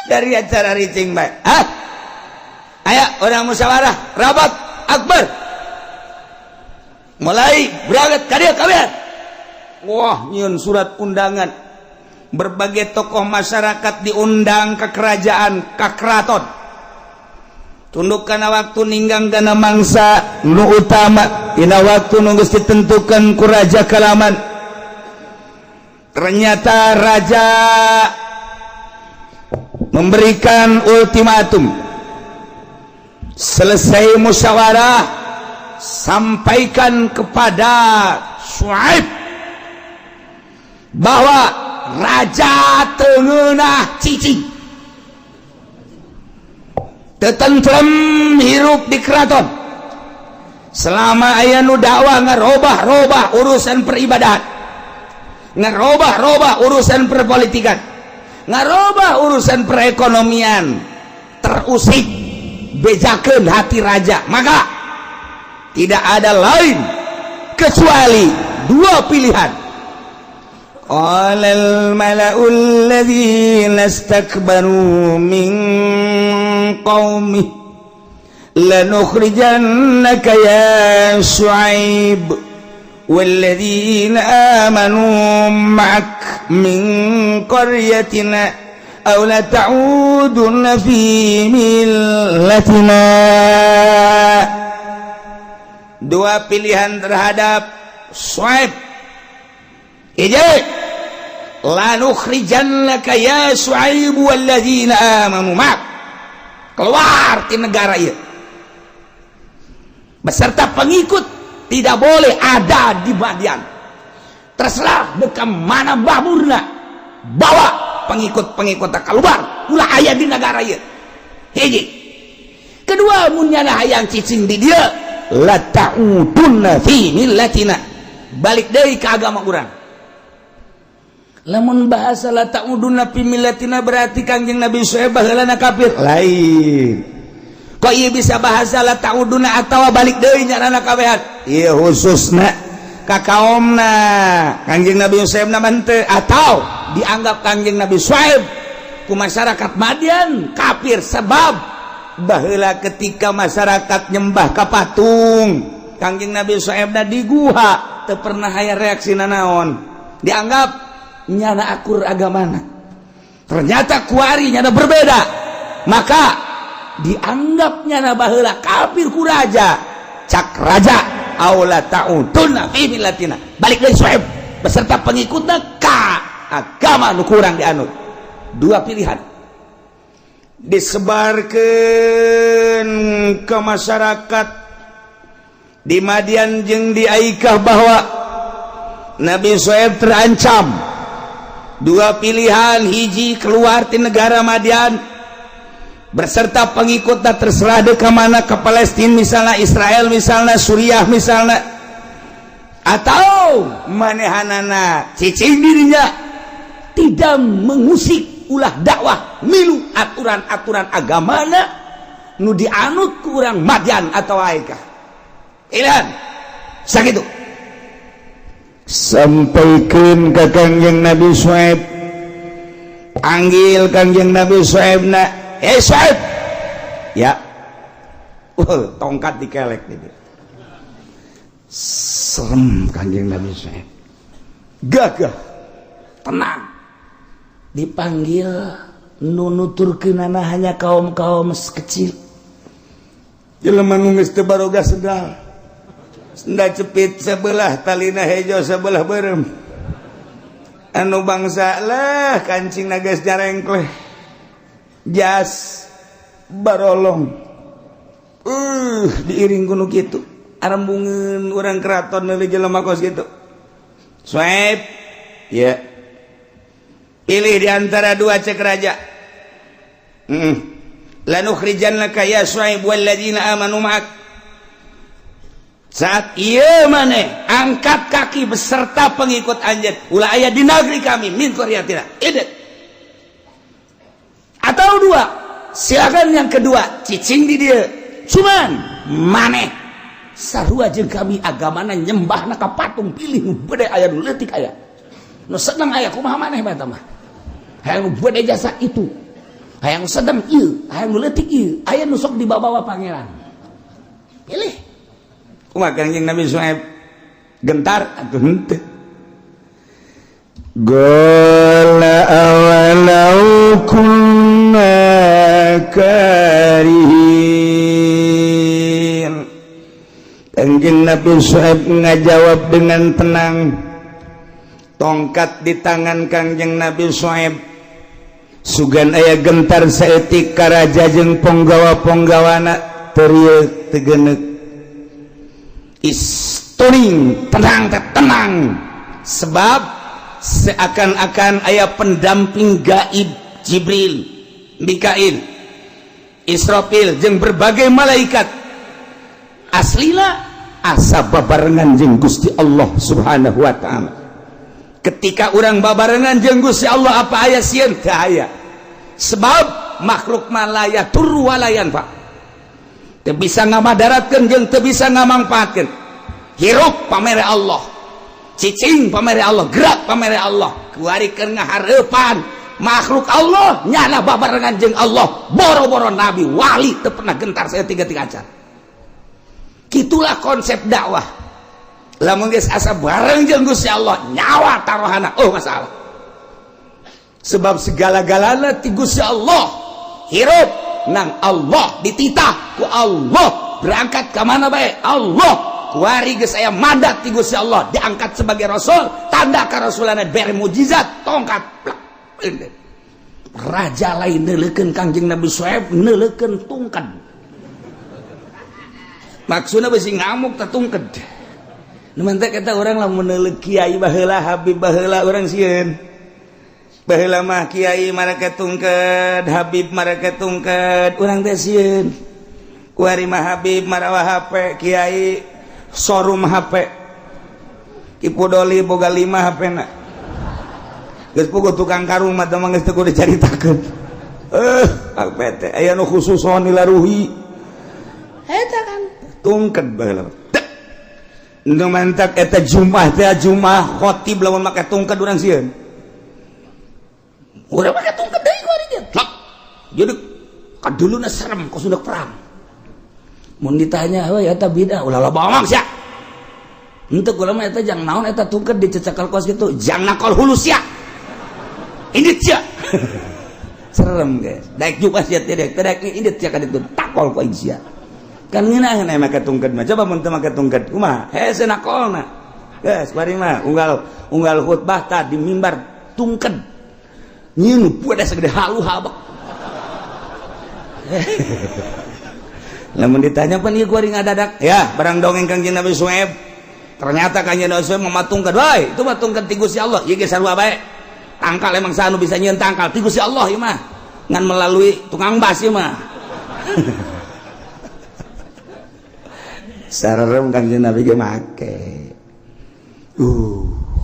Speaker 3: Dari acara ricing bae. Hah? Ayo orang musyawarah, rapat akbar. Mulai berangkat ka dieu kabeh. Wah, nyieun surat undangan. Berbagai tokoh masyarakat diundang ke kerajaan, ke keraton. Tunduk kana waktu ninggang kana mangsa nu utama, dina waktu nu geus ditentukan ku raja kalaman. Ternyata raja memberikan ultimatum. Selesai musyawarah, sampaikan kepada Suaib bahwa raja teu ngeunah cicing, tetentrem hirup di keraton selama aya nu dakwah ngarobah-robah urusan peribadahan, ngarobah-robah urusan perpolitikan, ngarobah urusan perekonomian, terusik, bejakeun hati raja, maka tidak ada lain kecuali dua pilihan. Qalal mala'ul ladzina istakbaru min qaumi lanukhrijannaka ya Syuaib walladzina amanu ma'ak min qaryatina aw la ta'udunna fi millatina. Dua pilihan terhadap Syuaib. Ije lanukhrijannaka ya Syuaib walladzina amanu ma'ak, keluar di negara ieu beserta pengikut, tidak boleh ada di Madian, terserah deka mana baburna, bawa pengikut-pengikut keluar, ulah aya di negara ieu. Hiji. Kedua, mun nyana hayang cicing di dieu, la ta'udunna fi millatina, balik deui ka agama urang. Lamun bahasa la ta'udunna fi millatina berarti Kangjeng Nabi Syuaib baheulana kafir lain. Kok ieu bisa bahasa la ta'udunna atawa balik deui nyaranna kabehan? Ieu khususna ka kaomna Kangjeng Nabi Syuaib na henteu, atau dianggap Kangjeng Nabi Syuaib ku masyarakat Madian kafir sebab baheula ketika masyarakat nyembah ka patung, Kangjeng Nabi Syuaib di guha teu pernah aya reaksi nanaon, dianggap nyana akur agamana. Ternyata kuari nyana berbeda, maka dianggap nyana baheula kafir ku raja. Cak raja, aula ta'udunna fi millatina, balik deui Syuaib beserta pengikutna ka agama nu kurang dianut. Dua pilihan disebarkan ke masyarakat di Madian jeung di Aikah bahwa Nabi Syuaib terancam. Dua pilihan: hiji, keluar di negara Madian berserta pengikutnya, terserah dek ke mana, ke Palestina misalnya, Israel misalnya, Suriah misalnya, atau manehanana cicing dirinya, tidak mengusik, ulah dakwah, milu aturan-aturan agamana nu dianut ku urang Madian atau Aikah. Pilihan sakitu. Sampaikan ke Kangjeng Nabi Syuaib, panggil Kangjeng Nabi Syuaib na, "Eh Syuaib." Ya, tongkat dikelek gitu. Serem Kangjeng Nabi Syuaib, gagah, tenang. Dipanggil, nunuturkeunana hanya kaum-kaum kecil, jelema nu geus teu baroga sendal, sendal cepit sebelah talina hejo, sebelah berem, anu bangsa lah kancing nagas jarengkleh, jas barolong, diiring kuno kitu, arembungeun urang keraton meuli jelema kos kitu. Swipe ya.
Speaker 1: Pilih di antara dua, cek raja. Lanukhrijannaka ya Syuaib walladzina amanu ma'ak. Saat ieu maneh angkat kaki beserta pengikut anjeun, ulah aya di negeri kami, min qaryatina. Ide. Atau dua, silakan yang kedua, cicing di dia. Cuman maneh sarua jeung kami agamana, nyembahna ka patung, pilih nu bede aya, nu leutik aya. Nu sedang aya, kumaha maneh eta mah? Hayang nu bede jasa itu. Hayang sedang ieu, hayang nu leutik ieu, aya nu sok dibawa pangeran. Pilih. Kumaha Kangjeng Nabi Syuaib? Gentar atuh henteu? Qala awalau kunna karihin. Kangjeng Nabi Syuaib ngajawab dengan tenang. Tongkat di tangan Kangjeng Nabi Syuaib. Sugan aya gentar saeutik karaja jeung ponggawa-ponggawana, terieu tegenek. Isturing tenang teh tenang. Sebab seakan-akan aya pendamping gaib, Jibril, Mikail, Israfil jeung berbagai malaikat. Aslina asa babarengan jeung Gusti Allah Subhanahu wa taala. Ketika orang babarengan jeung Gusti Allah, apa aya sieun? Teu aya. Sebab makhluk mah la yadurru wa la yanfa. Teu bisa ngamadaratkeun jeung teu bisa ngamangpaatkeun. Hirup pamere Allah, cicing pamere Allah, gerak pamere Allah. Kuari keur ngahareupan makhluk Allah nyana babarengan jeung Allah, boro-boro nabi, wali teu pernah gentar saya tiga-tiga acan. Itulah konsep dakwah. Lamun geus asa bareng jeung Gusti Allah, nyawa taruhana oh masalah. Sebab segala-galana ti Gusti Allah. Hirup nang Allah, dititah ku Allah, berangkat ke mana bae Allah. Kuari geus aya mandat ti Gusti Allah, diangkat sebagai rasul, tanda karasulanna bere mujizat tongkat. Plak. Raja lain neuleukeun Kangjeng Nabi Syuaib, neuleukeun tungked. Maksudna besi ngamuk tah tungked. Nu mantak eta urang lamun neuleuh kiai baheula, habib baheula, urang sieun. Baheula mah kiai marake tungked, habib marake tungked, urang teh sieun. Kuari mah habib marawa HP, kiai showroom HP. Ki Pudoli boga 5 HP na. Geus puguh tukang karung mah mah geus teu kudu dicaritakeun. HP teh aya nu khusus laruhi. Eta kan tungked baheula. Nu mantak eta Jumat teh, Jumat khotib lamun make tungked urang sieun. Urang make tungked deui kuari ge. Plak. Jadi kaduluna serem kos udah perang. Mun ditanya, "Heuy, eta bidah," ulah loba omong sia. Henteu kula mah eta jang naon eta tungked dicecekal kos kitu, jang nakol hulu sia. Indit sia. Serem guys. Daek Jumat sia teh daek, daek indit sia ka ditu takol ku aing sia. Kan ngeunaheun aya make tungked mah. Coba mun teu make tungked kumaha? Hese nakolna. Geus bari mah unggal unggal khutbah tah di mimbar tungked. Nyieun budak segede halu habek. Lamun ditanya pan ieu kuari ngadadak. Ya, barang dongeng Kangjeng Nabi Syuaib. Ternyata Kangjeng Nabi Syuaib mamatungkeun, "Woi, itu mah tungked ti Gusti Allah." Ieu ge sarua bae. Tangkal emang saha nu bisa nyieun tangkal ti Gusti Allah ieu mah. Ngan melalui tukang bas ieu mah. Sarem Kangjeng Nabi ge make.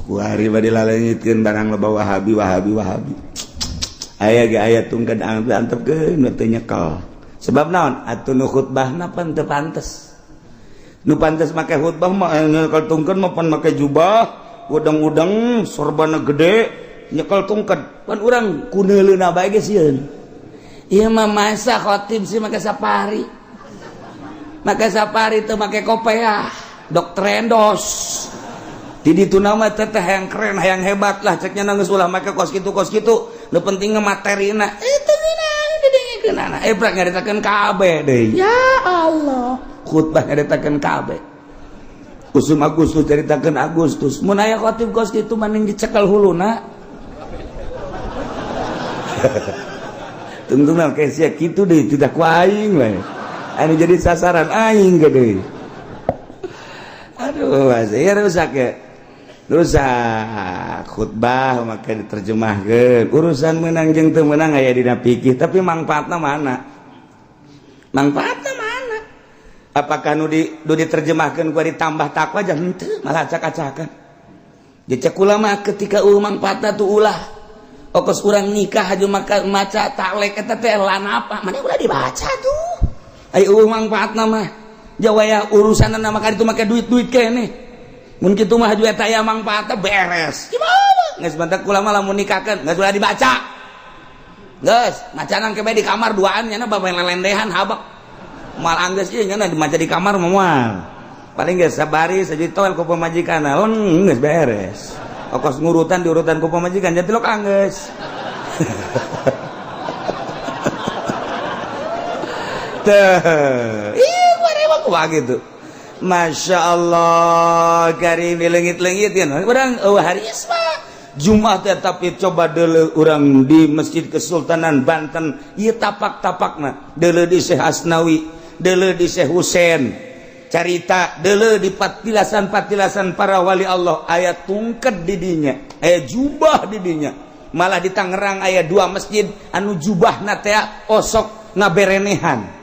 Speaker 1: Kuari bade lalengitkeun barang loba Wahabi Wahabi Wahabi. Aya ge aya tungked antepkeun teu nyekel. Sebab naon? Atuh nu khutbahna pan teu pantes. Nu pantes make khutbah mah nyekel tungked mah pan make jubah, udang-udang, sorbana gede, nyekel tungked. Pan urang kuneuleuna bae ge sieun. Ieu mah masa khotib sih make safari. Make safari teu make kopeah, dokter endos. Di ditu nama teteh hayang keren, hayang hebat lah ceknya, geus ulah make kos kitu kos kitu. Nu penting materina. Itu ngeunah didengekeunana. Eh prak nyaritakeun kabeh deui. Ya Allah. Khutbah nyaritakeun kabeh. Usum Agustus caritakeun Agustus. Mun aya khotib kos kitu mending dicekel huluna. Tungtungna kayak sia kitu deui tidak ku aing we. Anu jadi sasaran aing gede. Aduh, ya rusak ya. Rusak khutbah maka diterjemahkeun. Urusan menang jeung teu meunang aya dina fikih, tapi mangfaatna mana? Mangfaatna mana? Apakah nu di nu diterjemahkeun ku ditambah takwa jangan henteu, malah acak-acakan. Cek ulama ketika eueuh mangfaatna tuh ulah. Okos urang nikah aja maka maca taklek eta teh lan apa? Mana ulah dibaca tuh. Ai eueuh mangfaatna mah. Jawaya urusanna maka itu make duit-duit keneh. Mun kitu mah haju eta aya mangfaatna beres. Gimana? Geus bantak ulama lamun nikahkeun geus ulah dibaca. Geus, macanan ke di kamar duaan nya bae lelendehan habak. Moal anggeus ieu nya dimaca di kamar moal. Paling geus sabari saji toel ku pamajikan, leng geus beres. Okos ngurutan diurutan ku pamajikan jadi lok anggeus. Teh, ih warewak kumaha gitu. Masya Allah karim leungit-leungit kan urang eueuh hari isma Jumat teh, tapi coba deuleu urang di Masjid Kesultanan Banten ieu tapak-tapakna, deuleu di Syekh Asnawi, deuleu di Syekh Husein carita, deuleu di patilasan-patilasan para wali Allah, aya tungket di dinya, aya jubah di dinya. Malah di Tangerang aya dua masjid anu jubahna teh osok ngaberenehan.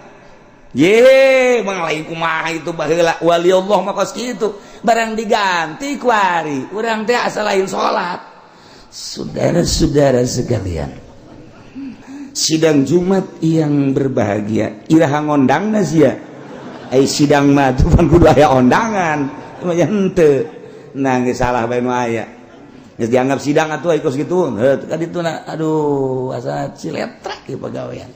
Speaker 1: Ye, mang lain kumaha itu baheula wali Allah mah kos kitu. Barang diganti kuari, urang teh asa lain salat. Saudara-saudara sekalian, sidang Jumat yang berbahagia, iraha ngondangna sia? Ai sidang mah tuh pan kudu aya ondangan. Cuma ya henteu. Nah, geus salah bae nu aya. Geus dianggap sidang atuh ai kos kitu. Heuh, ka ditu na aduh asa ciletrak ieu pagawean.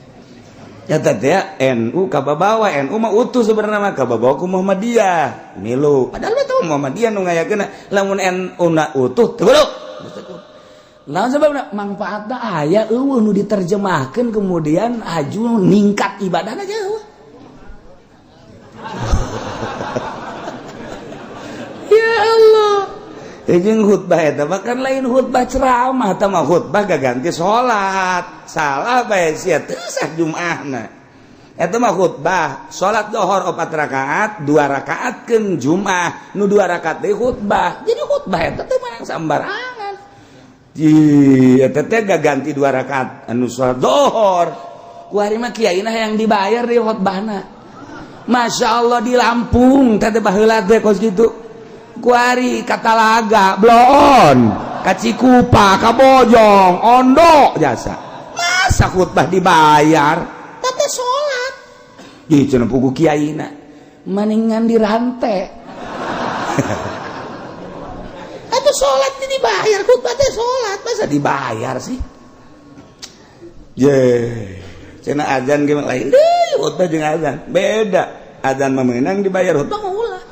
Speaker 1: Eta teh NU kababawa, NU mah utuh sebenarnya mah kababawa ku Muhammadiyah milu, padahal mah teu Muhammadiyah nu ngayakeun. Lamun NU na utuh teu kudu naon sebabna mangfaatna aya eueuh nu diterjemahkeun kemudian aju ningkat ibadahna jauh. Ya Allah, jeung khutbah eta bahkan lain khutbah ceramah, eta mah khutbah gaganti salat. Salah bae sia, teu sah Jumaahna. Eta mah khutbah salat dohor 4 rakaat, 2 rakaat keun Jumaah, nu 2 rakaat deui khutbah. Jadi khutbah eta teh menang sambarangan. Ji, eta teh gaganti 2 rakaat anu salat dohor. Ku ari mah kiaina yang dibayar di khutbahna. Masya Allah di Lampung teh baheula teh kos kitu. Kuari Katalaga, Bloon, Kacikupa, Kabojong, Ondo jasa. Masa khutbah dibayar? Tete salat. Ih cenah pugu kiaina. Maningan dirantai. Atuh salat dibayar, khutbah teh salat, masa dibayar sih? Ye, cenah azan ge lain deui, khutbah jeung azan beda. Azan mah meunang dibayar, khutbah mah ulah.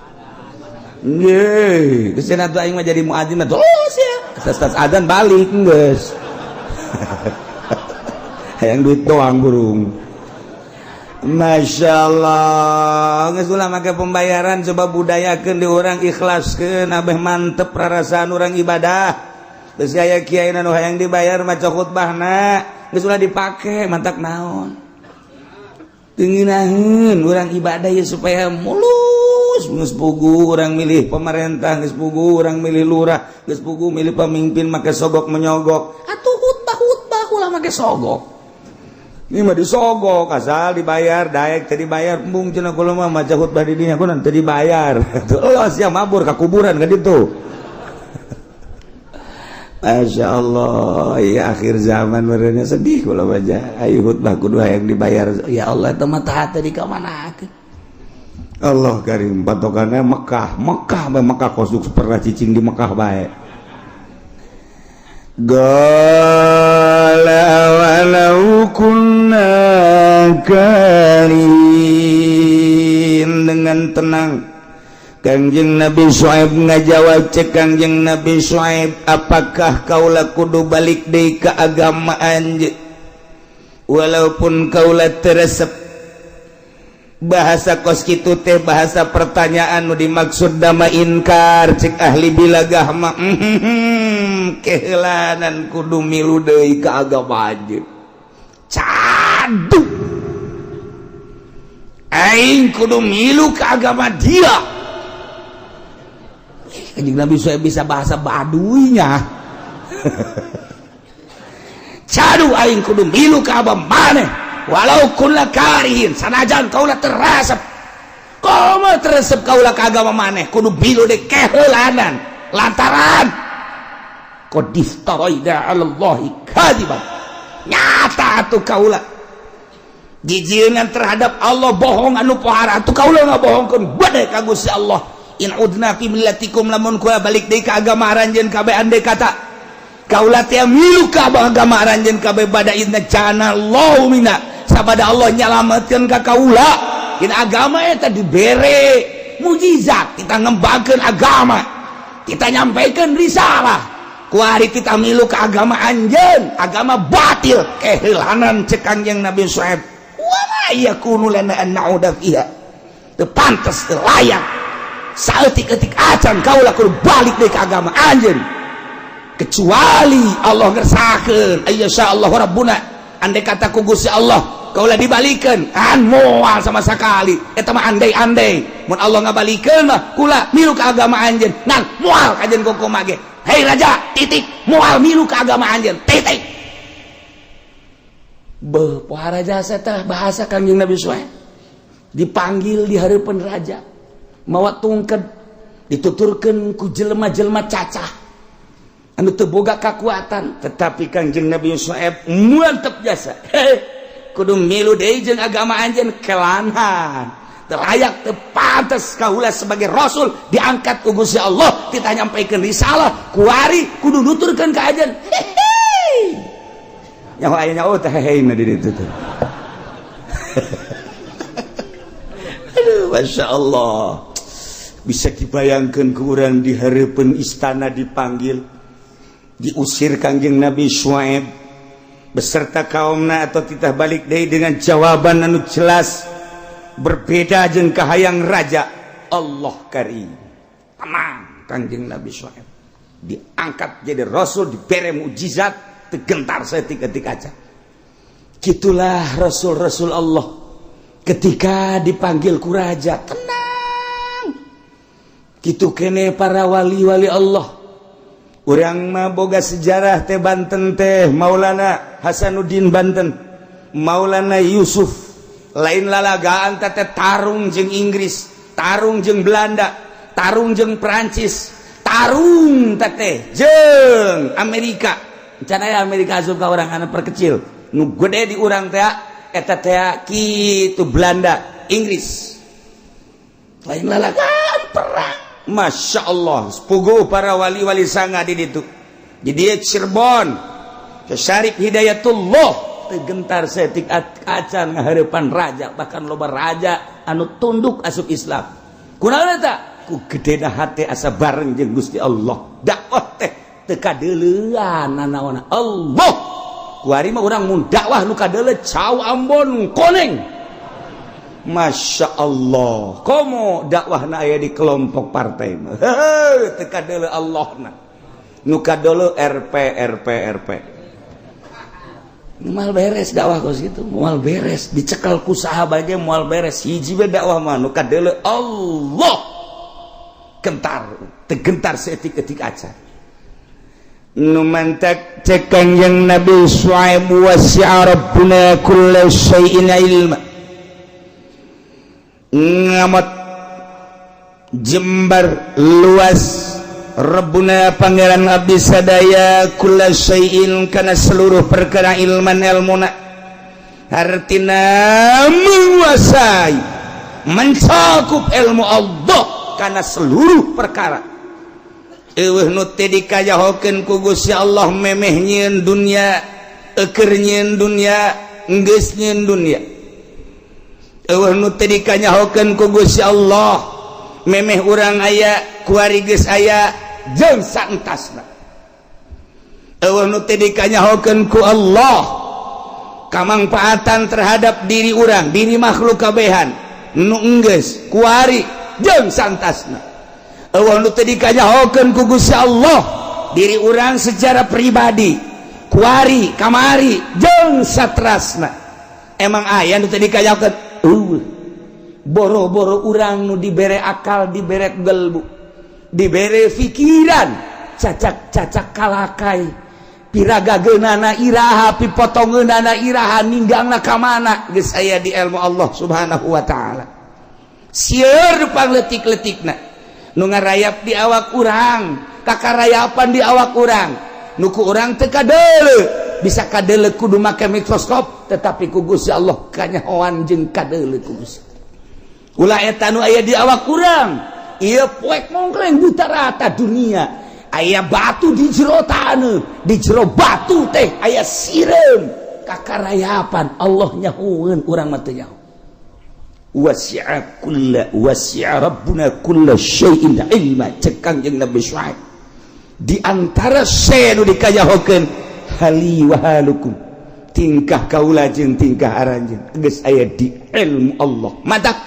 Speaker 1: Nggih, geus cenah tuh aing mah jadi muadzin mah terus ya. Tas azan balik geus. Hayang duit doang burung. Masya Allah, geus ulah make pembayaran, coba budayakeun di urang, ikhlaskeun abeh mantep rarasaan urang ibadah. Geus aya kiai nu hayang dibayar maca khutbahna, geus ulah dipake mantak naon. Teu ngeunaheun urang ibadah ya supaya mulus. Geus pugu urang milih pemerintah, geus pugu urang milih lurah, geus pugu milih pemimpin make sogok menyogok. Atuh khutbah-khutbah ulah make sogok. Ini mah disogok asal dibayar, daek teu dibayar embung cenah kula mah maca khutbah di dinya kunaon teu dibayar. Tuh sia mabur ka kuburan ka ditu. Masya Allah, ya akhir zaman merenya sedih kula baca. Ayo khutbah kudu hayang dibayar. Ya Allah, teu mah tah di ka mana. Allah karim patokannya Mekah, Mekah bae Mekah kosuk pernah cicing di Mekah bae. Qala walau kunna karihin, dengan tenang Kangjeng Nabi Syuaib ngajawab. Cek Kangjeng Nabi Syuaib, apakah kaula kudu balik deui ka agama anjeun walaupun kaula teu resep? Bahasa kos kitu teh bahasa pertanyaan nu dimaksud dama inkar. Cek ahli bilagah mah keheulanan kudu milu deui ka agama anjeun, cadu aing kudu milu ka agama dia.
Speaker 2: Kanjeng Nabi Suhaib bisa bahasa Baduynya. Cadu aing kudu milu ka agama maneh walau kunna karihin, sanajan kaula teu resep. Komo teu resep kaula ka agama maneh, kudu milu de keheulanan, lantaran qad iftaraina 'ala Allahi kadiban, nyata atuh kaula jijieun terhadap Allah bohong anu pohara. Atuh kaula ngabohongkeun bade ka Gusti Allah. In udna fi millatikum, lamun kula balik deui ka agama aranjeun kabeh, andai kata kaula teh milu ka agama aranjeun kabeh, ba'da idz najjana Allahu minha, sabada Allah nyalametkeun ka kaula. Dina agama eta dibere mujizat, kita ngembangkeun agama, kita nyampaikan risalah. Kuari kita milu ke agama anjeun, agama batil, kehilangan. Cek Kangjeng Nabi Syuaib, wa ma yakunu lana an na'uda fiha, teu pantes, teu layak saeutik-eutik acan kaula kudu balik deui ka agama anjeun, kecuali Allah ngersakeun, ayyasha Allah rabbuna, andai kata ku Gusti Allah kaula dibalikeun. An moal sama sekali eta mah, andai-andai mun Allah ngabalikeun mah kula milu ka agama anjeun, ngan moal kajen kumaha ge. Hei raja, titik, moal milu ka agama anjeun, titik. Beuh, pohara jasa teh bahasa Kangjeng Nabi Suhaib. Dipanggil di hareupeun raja, mawa tungked, dituturkeun ku jelema-jelema cacah anu teu boga kakuatan, tetapi Kangjeng Nabi Suhaib mantep jasa. Hei, kudu milu deui jeung agama anjeun, kelanhan teu layak, teu pantes kaula sebagai rasul diangkat ku Gusti Allah, kita nyampaikan risalah, kuari kudu nuturkeun ka anjeun. Hehe, nyaho aya nyaho teh, hehe na di ditu teh. Aduh, Masya Allah, bisa dibayangkan ke orang di hareupeun istana dipanggil, diusir Kangjeng Nabi Syuaib beserta kaumna atau titah balik deui dengan jawaban anu jelas berbeda jeung kahayang raja. Allah karim, tenang. Kangjeng Nabi Syuaib diangkat jadi rasul, dibere mukjizat, teu gentar saeutik-eutik aja. Gitulah rasul-rasul Allah, ketika dipanggil ku raja tenang. Gitu kene para wali-wali Allah. Urang mah boga sejarah teh, Banten teh, Maulana Hasanuddin Banten, Maulana Yusuf, lain lalagaan teh, tarung jeung Inggris, tarung jeung Belanda, tarung jeung Perancis, tarung teh jeung Amerika. Can aya Amerika asup ka urang, anak perkecil nu gede di urang teh eta teh kitu, Belanda, Inggris. Lain lalagaan perang. Masya Allah, puguh para wali-wali sanga di ditu, di dieu Cirebon, Syarif Hidayatullah teu gentar saeutik acan ngahareupan raja. Bahkan loba raja anu tunduk asup Islam. Kunaon eta? Ku gedena hate asa bareng jeung Gusti Allah. Dakwah teh teu kadeuleuan nanaon Allah. Kuari mah urang mun dakwah nu kadeuleu cau Ambon koneng. Masya Allah, komo dakwah na aya di kelompok partai mah teu kadeuleu Allah na, nu kadeuleu RP RP RP. Moal beres dakwah kos gitu, moal beres. Dicekal ku saha ge moal beres. Hiji we dakwah mah nu kadeuleu Allah, gentar teu gentar saeutik-eutik acan. Nu mantak cek Kangjeng Nabi Syuaib, wasi'a rabbuna kulla syai'in ilma, ngamot jembar luas Rabbuna Pangeran abdi sadaya, kulla syai'in kana seluruh perkara, ilman ilmuna, hartina menguasai, mencakup ilmu Allah karena seluruh perkara. Eueuh nu teu dikajahokeun ku Gusti Allah memeh nyieun dunya, eukeur nyieun dunya, geus nyieun dunya. Eueuh nu teu dikanyahokeun ku Gusti Allah memeh urang aya, kuari geus aya, jeung saentasna. Eueuh nu teu dikanyahokeun ku Allah kamangfaatan terhadap diri urang, diri makhluk kabehan, nu enggeus, kuari, jeung saentasna. Eueuh nu teu dikanyahokeun ku Gusti Allah diri urang secara pribadi, kuari, kamari, jeung satrasna. Emang aya nu teu dikanyahokeun? Eueuh. Boro-boro urang nu dibere akal, dibere gelbu. Dibere pikiran, cacak-cacak kalakai, piragageunana iraha, pipotongeunana iraha, ninggangna ka mana, geus aya di ilmu Allah Subhanahu wa Ta'ala. Sieun pangletik-letikna nu ngarayap di awak urang, kakarayapan di awak urang, nu ku urang teu kadeuleu. Bisa kadeuleu kudu make mikroskop, tetapi ku Gusti Allah kanyahoan jeung kadeuleu ku Gusti. Ulah eta nu aya di awak urang ieu, poek mongkleng buta rata dunia, aya batu di jero taneuh, di jero batu teh aya sireum, kakarayapan Allah nyahoeun, urang mah teu nyaho. Wasi'a kulla wasi'a rabbuna kulla syai'in ilma, cek Kangjeng Nabi Syuaib. Di antara se nu dikayahokeun, hali wa halukum, tingkah kaula jeung tingkah aranjeun geus aya di ilmu Allah. Matak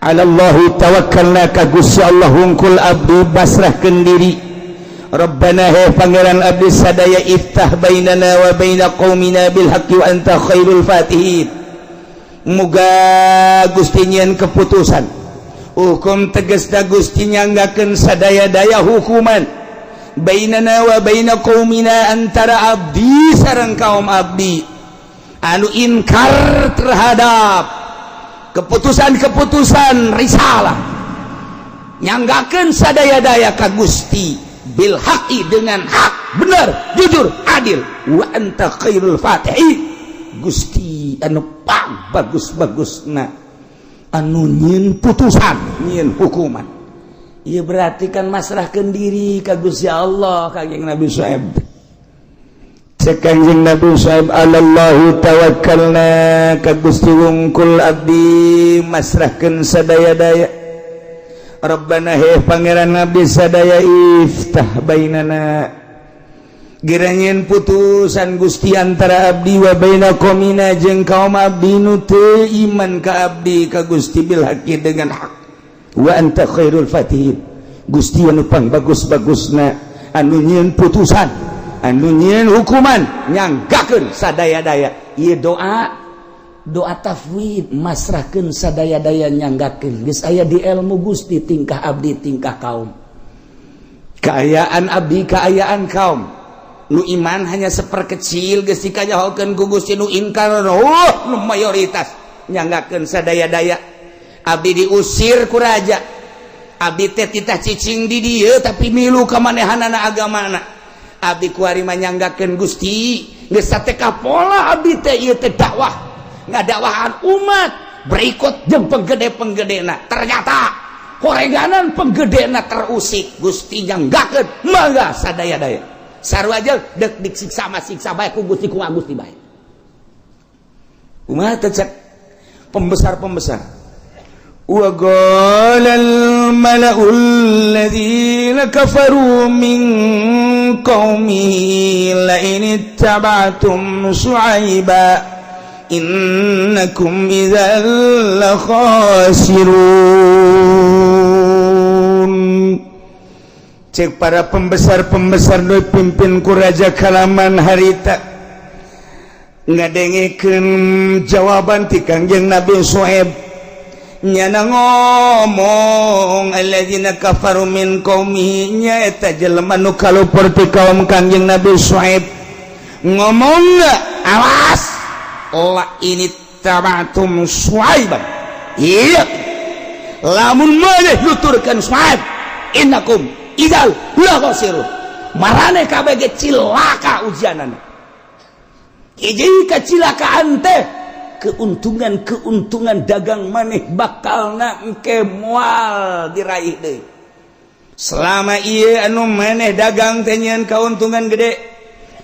Speaker 2: alallahi tawakkalna, ka Gusti Allah hungkul abdi basrahkeun diri. Rabbana, he Pangeran abdi sadaya, iftah bainana wa baina qaumina bil haqqi wa anta khairul fatihin. Muga Gusti nyieun keputusan hukum, tegasna Gusti nyanggakeun sadaya-daya hukuman, bainana wa baina qaumina, antara abdi sareng kaum abdi anu inkar terhadap keputusan-keputusan risalah. Nyanggakeun sadaya-daya ka Gusti, bil haqqi, dengan hak, benar, jujur, adil, wa anta khairul fatihin, Gusti anu pang bagus-bagusna anu nyieun putusan, nyieun hukuman. Ieu berarti kan masrahkeun diri ka Gusti Allah. Kanjeng Nabi Syuaib,
Speaker 1: Cek Kanjeng Nabi Syuaib, alallahi tawakkalna, ka Gusti wungkul abdi masrahkeun sadaya-daya. Rabbana, he Pangeran abdi sadaya, iftah bainana, gera nyieun putusan Gusti, antara abdi, wa baina qaumina, jeung kaum abdi nu teu iman ka abdi, ka Gusti, bil haqqi, dengan hak, wa anta khairul fatihin, Gusti anu pang bagus-bagusna anu nyieun putusan, anu nyieun hukuman, nyanggakeun sadaya-daya. Ieu doa,
Speaker 2: doa tafwid, masrahkeun sadaya-daya, nyanggakeun geus aya di ilmu Gusti tingkah abdi, tingkah kaum,
Speaker 1: kaayaan abdi, kaayaan kaum. Nu iman hanya seperkecil, geus dikanyahokeun ku Gusti. Nu inkar, oh, nu mayoritas, nyanggakeun sadaya-daya. Abdi diusir ku raja, abdi teh titah cicing di dieu, tapi milu ka manehanana agamana. Abdi kuari mah nyanggakeun Gusti, geus sateka pola abdi teh ieu teh dakwah, ngadakwahan umat berikut jeung penggede-penggedena. Ternyata horeganan penggedena terusik. Gusti nyanggakeun, mangga sadaya-daya, sarua aja dek disiksa mah siksa bae ku Gusti, ku Gusti bae.
Speaker 2: Kumaha teh cek pembesar-pembesar?
Speaker 1: وقال الملأ الذين كفروا من قومه لئن اتبعتم شعيبا إنكم إذا لخاسرون. Cek para pembesar-pembesar nu pimpin ku raja kalaman harita, ngadengekeun jawaban ti Kangjeng Nabi Syuaib, nyana ngomong alladzina kafaru min qaumihi, nyaeta jelema nu kalupur ti kaum Kangjeng Nabi Syuaib, ngomong, "Awas, la in ittaba'tum Syuaiban, iya lamun maneh nuturkeun Syuaib, innakum idzal la khasirun." Marane kabeh ge cilaka ujianana. Hiji kecilakaan teh
Speaker 2: keuntungan-keuntungan dagang maneh bakal na engke moal diraih deui.
Speaker 1: Selama iya anu maneh dagang teh nyieun keuntungan gede,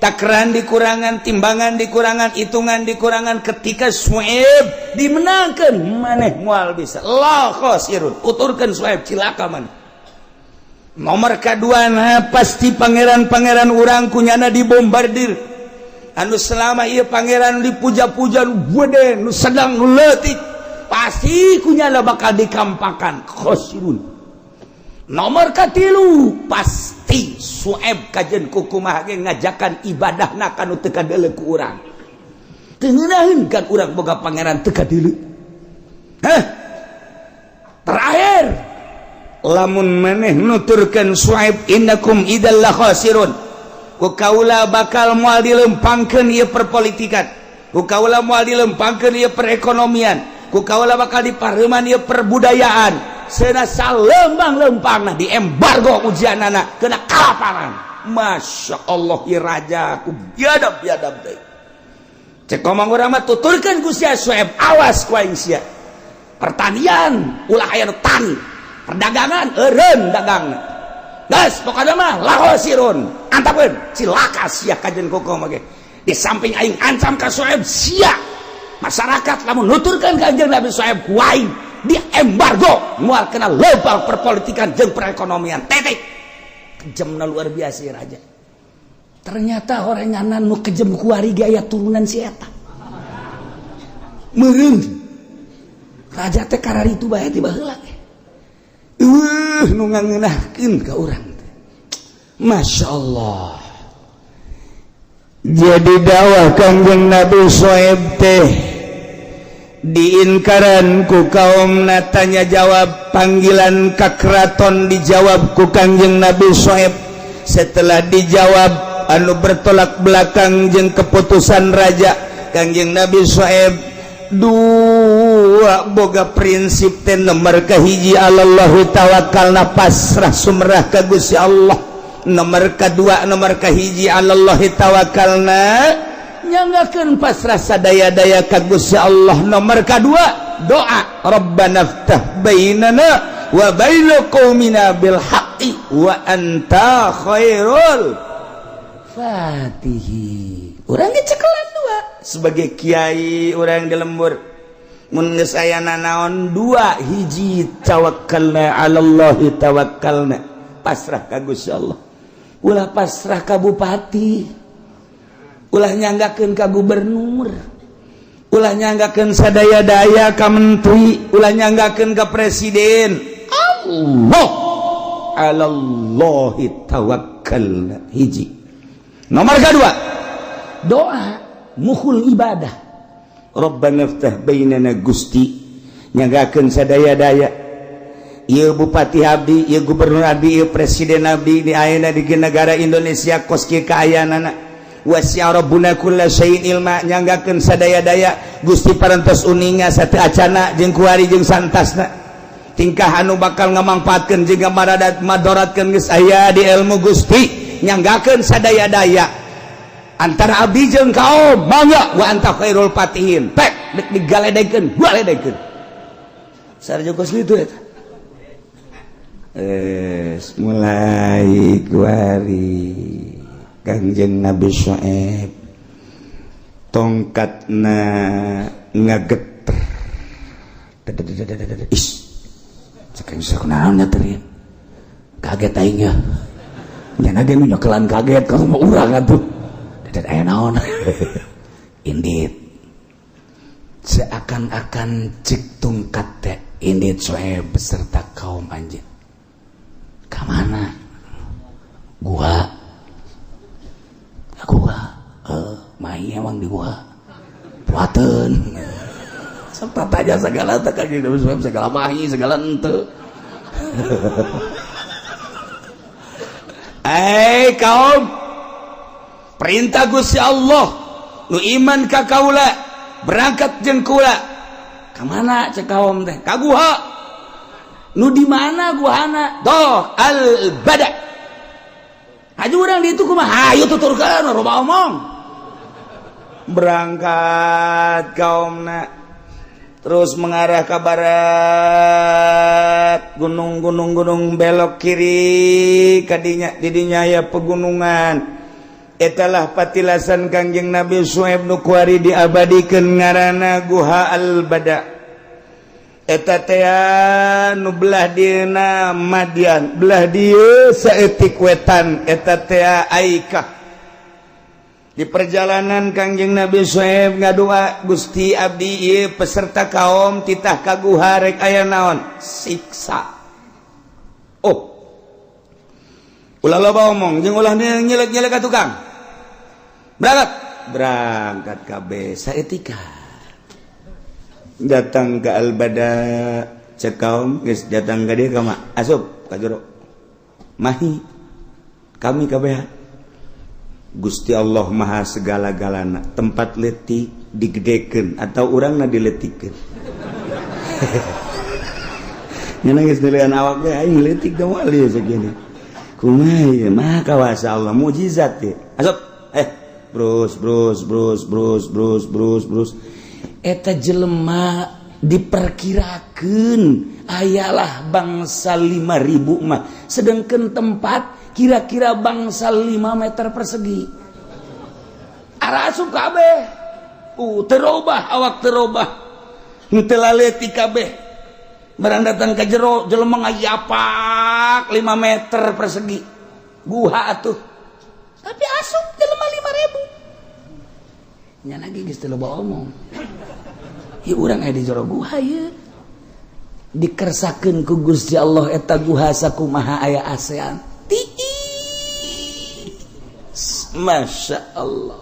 Speaker 1: takaran dikurangan, timbangan dikurangan, hitungan dikurangan, ketika Sueb dimenangkan maneh moal bisa. La khasirun, uturkeun Sueb, cilaka maneh. Nomor kedua, nah, pasti pangeran-pangeran urang kunyana dibombardir. Anu selama iya pangeran dipuja-puja, nu gede, nu sedang, nu leutik,
Speaker 2: pasti kunyana bakal dikampakan, khosirun. Nomor katilu, pasti Sueb kajen kukumaha ge ngajakan ibadahna kanu teu kadeuleu ku urang. Teu ngeunaheun kan urang boga pangeran teu kadeuleu. Hah, terakhir.
Speaker 1: Lamun maneh nuturkeun Suaib, innakum idzal la khasirun, ku kaula bakal moal dilempangkeun ieu perpolitikan, ku kaula moal dilempangkeun ieu perekonomian, ku kaula bakal dipareuman ieu perbudayaan. Cenah salempang-lempangna di embargo ujianana, kena kalaparan. Masya Allah, ieu raja ku biadab biadab deui. Cek ngomong urang mah, tuturkeun ku sia Suaib, awas ku aing sia. Pertanian ulah aya nu tani, perdagangan eureun dagangna, geus pokona mah lakhosirun, antapeun cilaka sia kajen kokom ge. Di samping aing ancam ka Suaib, sia masyarakat lamun nuturkeun ka Kanjeng Nabi Suaib, ku aing di embargo, moal kena lempang perpolitikan jeung perekonomian, titik. Kejemna luar biasa ya raja. Ternyata oranganan nu kejem kuari ge aya turunan si eta meureun. Raja teh kararitu bae ti baheula teh. Nu ngangeunahkeun ka urang teh, Masya Allah. Jadi dakwah Kangjeng Nabi Soeb teh diinkaran ku kaum. Tanya jawab, panggilan ka keraton dijawab ku Kangjeng Nabi Soeb. Setelah dijawab anu bertolak belakang jeung keputusan raja, Kangjeng Nabi Soeb dua boga prinsip teh. Nomor kahiji, Alallahi tawakkalna, pasrah sumrah ka Gusti Allah. Nomor kedua, nomor kahiji Alallahi tawakkalna, nyanggakeun pasrah sadaya-daya ka Gusti Allah. Nomor kedua, doa, Rabbana ftah bainana wa baina qaumina bil haqqi wa anta khairul fatihi. Urang cekelan dua sebagai kiai, urang di lembur mun geus aya nanaon, dua hiji, tawakkalna alallahi tawakkalna, pasrah ka Gusti Allah. Ulah pasrah ka bupati, ulah nyanggakeun ka gubernur, ulah nyanggakeun sadaya-daya ka menteri, ulah nyanggakeun ka presiden. Allah, alallahi tawakkalna hiji. Nomor kedua, doa mukhul ibadah, Rabbana ftah bainana. Gusti, nyanggakeun sadaya-daya ieu bupati abdi, ieu gubernur abdi, ieu presiden abdi di ayeuna di negara Indonesia kos kieu kaayaanana. Wasi'a rabbuna kulla syai'in ilma, nyanggakeun sadaya-daya Gusti parantos uninga satu acana jeung kuari jeung santasna. Tingkah anu bakal ngamangpaatkeun jeung maradat madoratkeun geus aya di ilmu Gusti. Nyanggakeun sadaya-daya antara abdi jeung kaum, mangga, wa anta khairul fatihin. Pek dek digaledekeun, galedekeun sarjo kos kitu eta. Mulai kuari Kangjeng Nabi Syuaib tongkatna ngageter. Is cek aing, kunaon nyeterin, kaget aingnya. Nya ge nu nyekelan kaget kalau mau urang atuh. Dan aya naon indit, seakan-akan cik tungkat teh, indit Soeb beserta kaum anjeun ka mana? Gua gua mahi emang di gua puateun. Sok tanya segala teh ka segala mahi segala ente. Eh kaum, perintah Gusti Allah, nu iman ka kaula berangkat jeung kula. Ka mana cek kaum teh? Ka guha. Nu di mana guhana? Doh al bada. Hayu urang di itu kumaha? Hayu tuturkeun, loba omong. Berangkat kaumna, terus mengarah ke barat, gunung-gunung gunung, belok kiri kadinya, didinya ya pegunungan. Etalah patilasan Kangjeng Nabi Suhaib nu kuari diabadikeun ngaranna Guha Al-Bada. Eta teh nu belah dieuna Madian, belah dieu saeutik wetan, eta teh Aikah. Di perjalanan Kangjeng Nabi Suhaib ngadua, Gusti, abdi ieu peserta kaum titah ka guha, rek aya naon siksa. Oh, ulah loba omong jeung ulah nyelek-nyelek ka tukang. Berangkat, berangkat kabeh. Saetika datang ke Albada. Cek kaum geus datang ka dieu ka asup ka jero. Mahi kami kabeh. Gusti Allah Maha segala-galana, tempat letik digedekeun atau urangna diletikeun. Nya geus nilaian awak ge aing leutik da moal ieu segini. Kumaha ieu maha kawasa Allah mukjizat ieu. Asup brus brus brus brus brus brus brus
Speaker 2: Eta jelema diperkirakan ayalah bangsa 5000 mah, sedangkan tempat kira-kira bangsa 5 meter persegi. Arasup kabeh, terobah awak, terobah henteu laleutik kabeh. Barang datang ke jero, jelema ngayapak 5 meter persegi guha atuh, tapi asup jelema 5000 nya lagi geus teu loba omong. Ieu urang aya di jero guha ieu, dikersakeun ku Gusti Allah eta guha sakumaha aya ASEAN tiis. Masya Allah,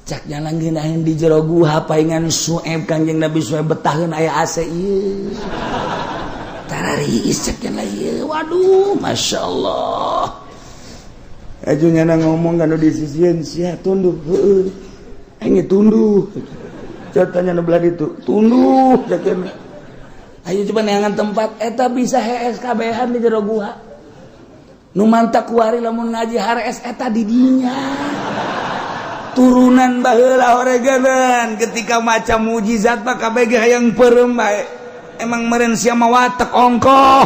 Speaker 2: cak jalan ngeunaheun di jero guha paingan Sueb, Kanjeng Nabi Sueb betaheun aya AC ieu tarariis cak jalan ieu. Waduh, Masya Allah.
Speaker 1: Aju nyana ngomong kan di sisieun sia tunduh, heueuh. Aing tunduh. Catanya nu belah ditu, tunduh cak.
Speaker 2: Ayo coba neangan tempat eta bisa hees kabehan di jero guha. Nu mantak kuari lamun ngaji harees eta di dinya.
Speaker 1: Turunan baheula oreganan ketika macam mujizat mah kabeh ge hayang peureum bae. Emang meureun sia mah watek ongkoh.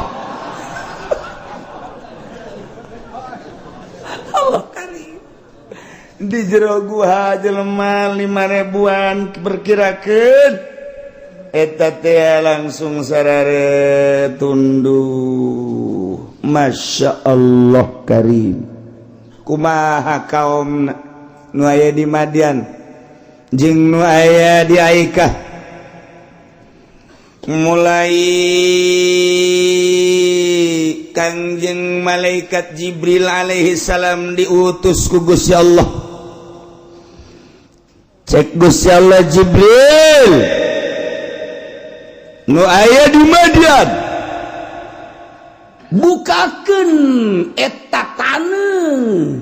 Speaker 1: Allah karim. Di jero guha jelema 5 ribuan perkirakeun eta teh langsung sarare tunduh. Masya Allah karim. Kumaha kaum nu aya di Madian jeung nu aya di Aikah mulai Kangjeng malaikat Jibril alaihi salam diutus ku Gusti Allah. Cek Gusti Allah, "Jibril, nu aya di Madian
Speaker 2: bukakeun eta taneuh,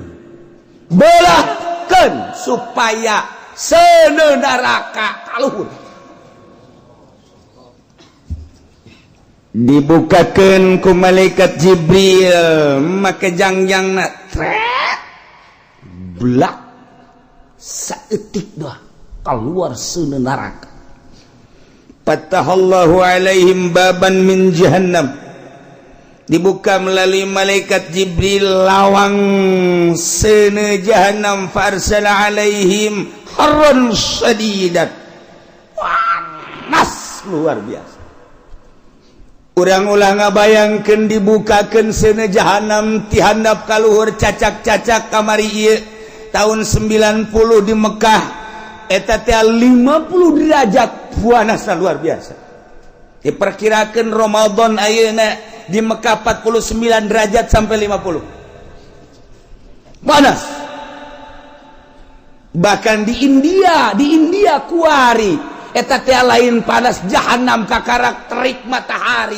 Speaker 1: belahkeun supaya seuneu neraka kaluhur." Dibukakan ku malaikat Jibril make jangjangna, tret,
Speaker 2: blak, saeutik dah keluar seuneu neraka.
Speaker 1: Fatahallahu alaihim baban min jahannam. Dibuka melalui malaikat Jibril lawang seuneu jahannam. Farsala alaihim harran syadidan, panas luar biasa. Urang ulah ngabayangkeun dibukakeun seuneu jahanam ti handap ka luhur cacak-cacak. Kamari ieu tahun 90 di Mekah eta teh 50 derajat, panasna luar biasa. Diperkirakan Ramadan ayeuna di Mekah 49 derajat sampai 50, panas. Bahkan di India, di India kuari eta teh lain panas jahanam, kakarak terik matahari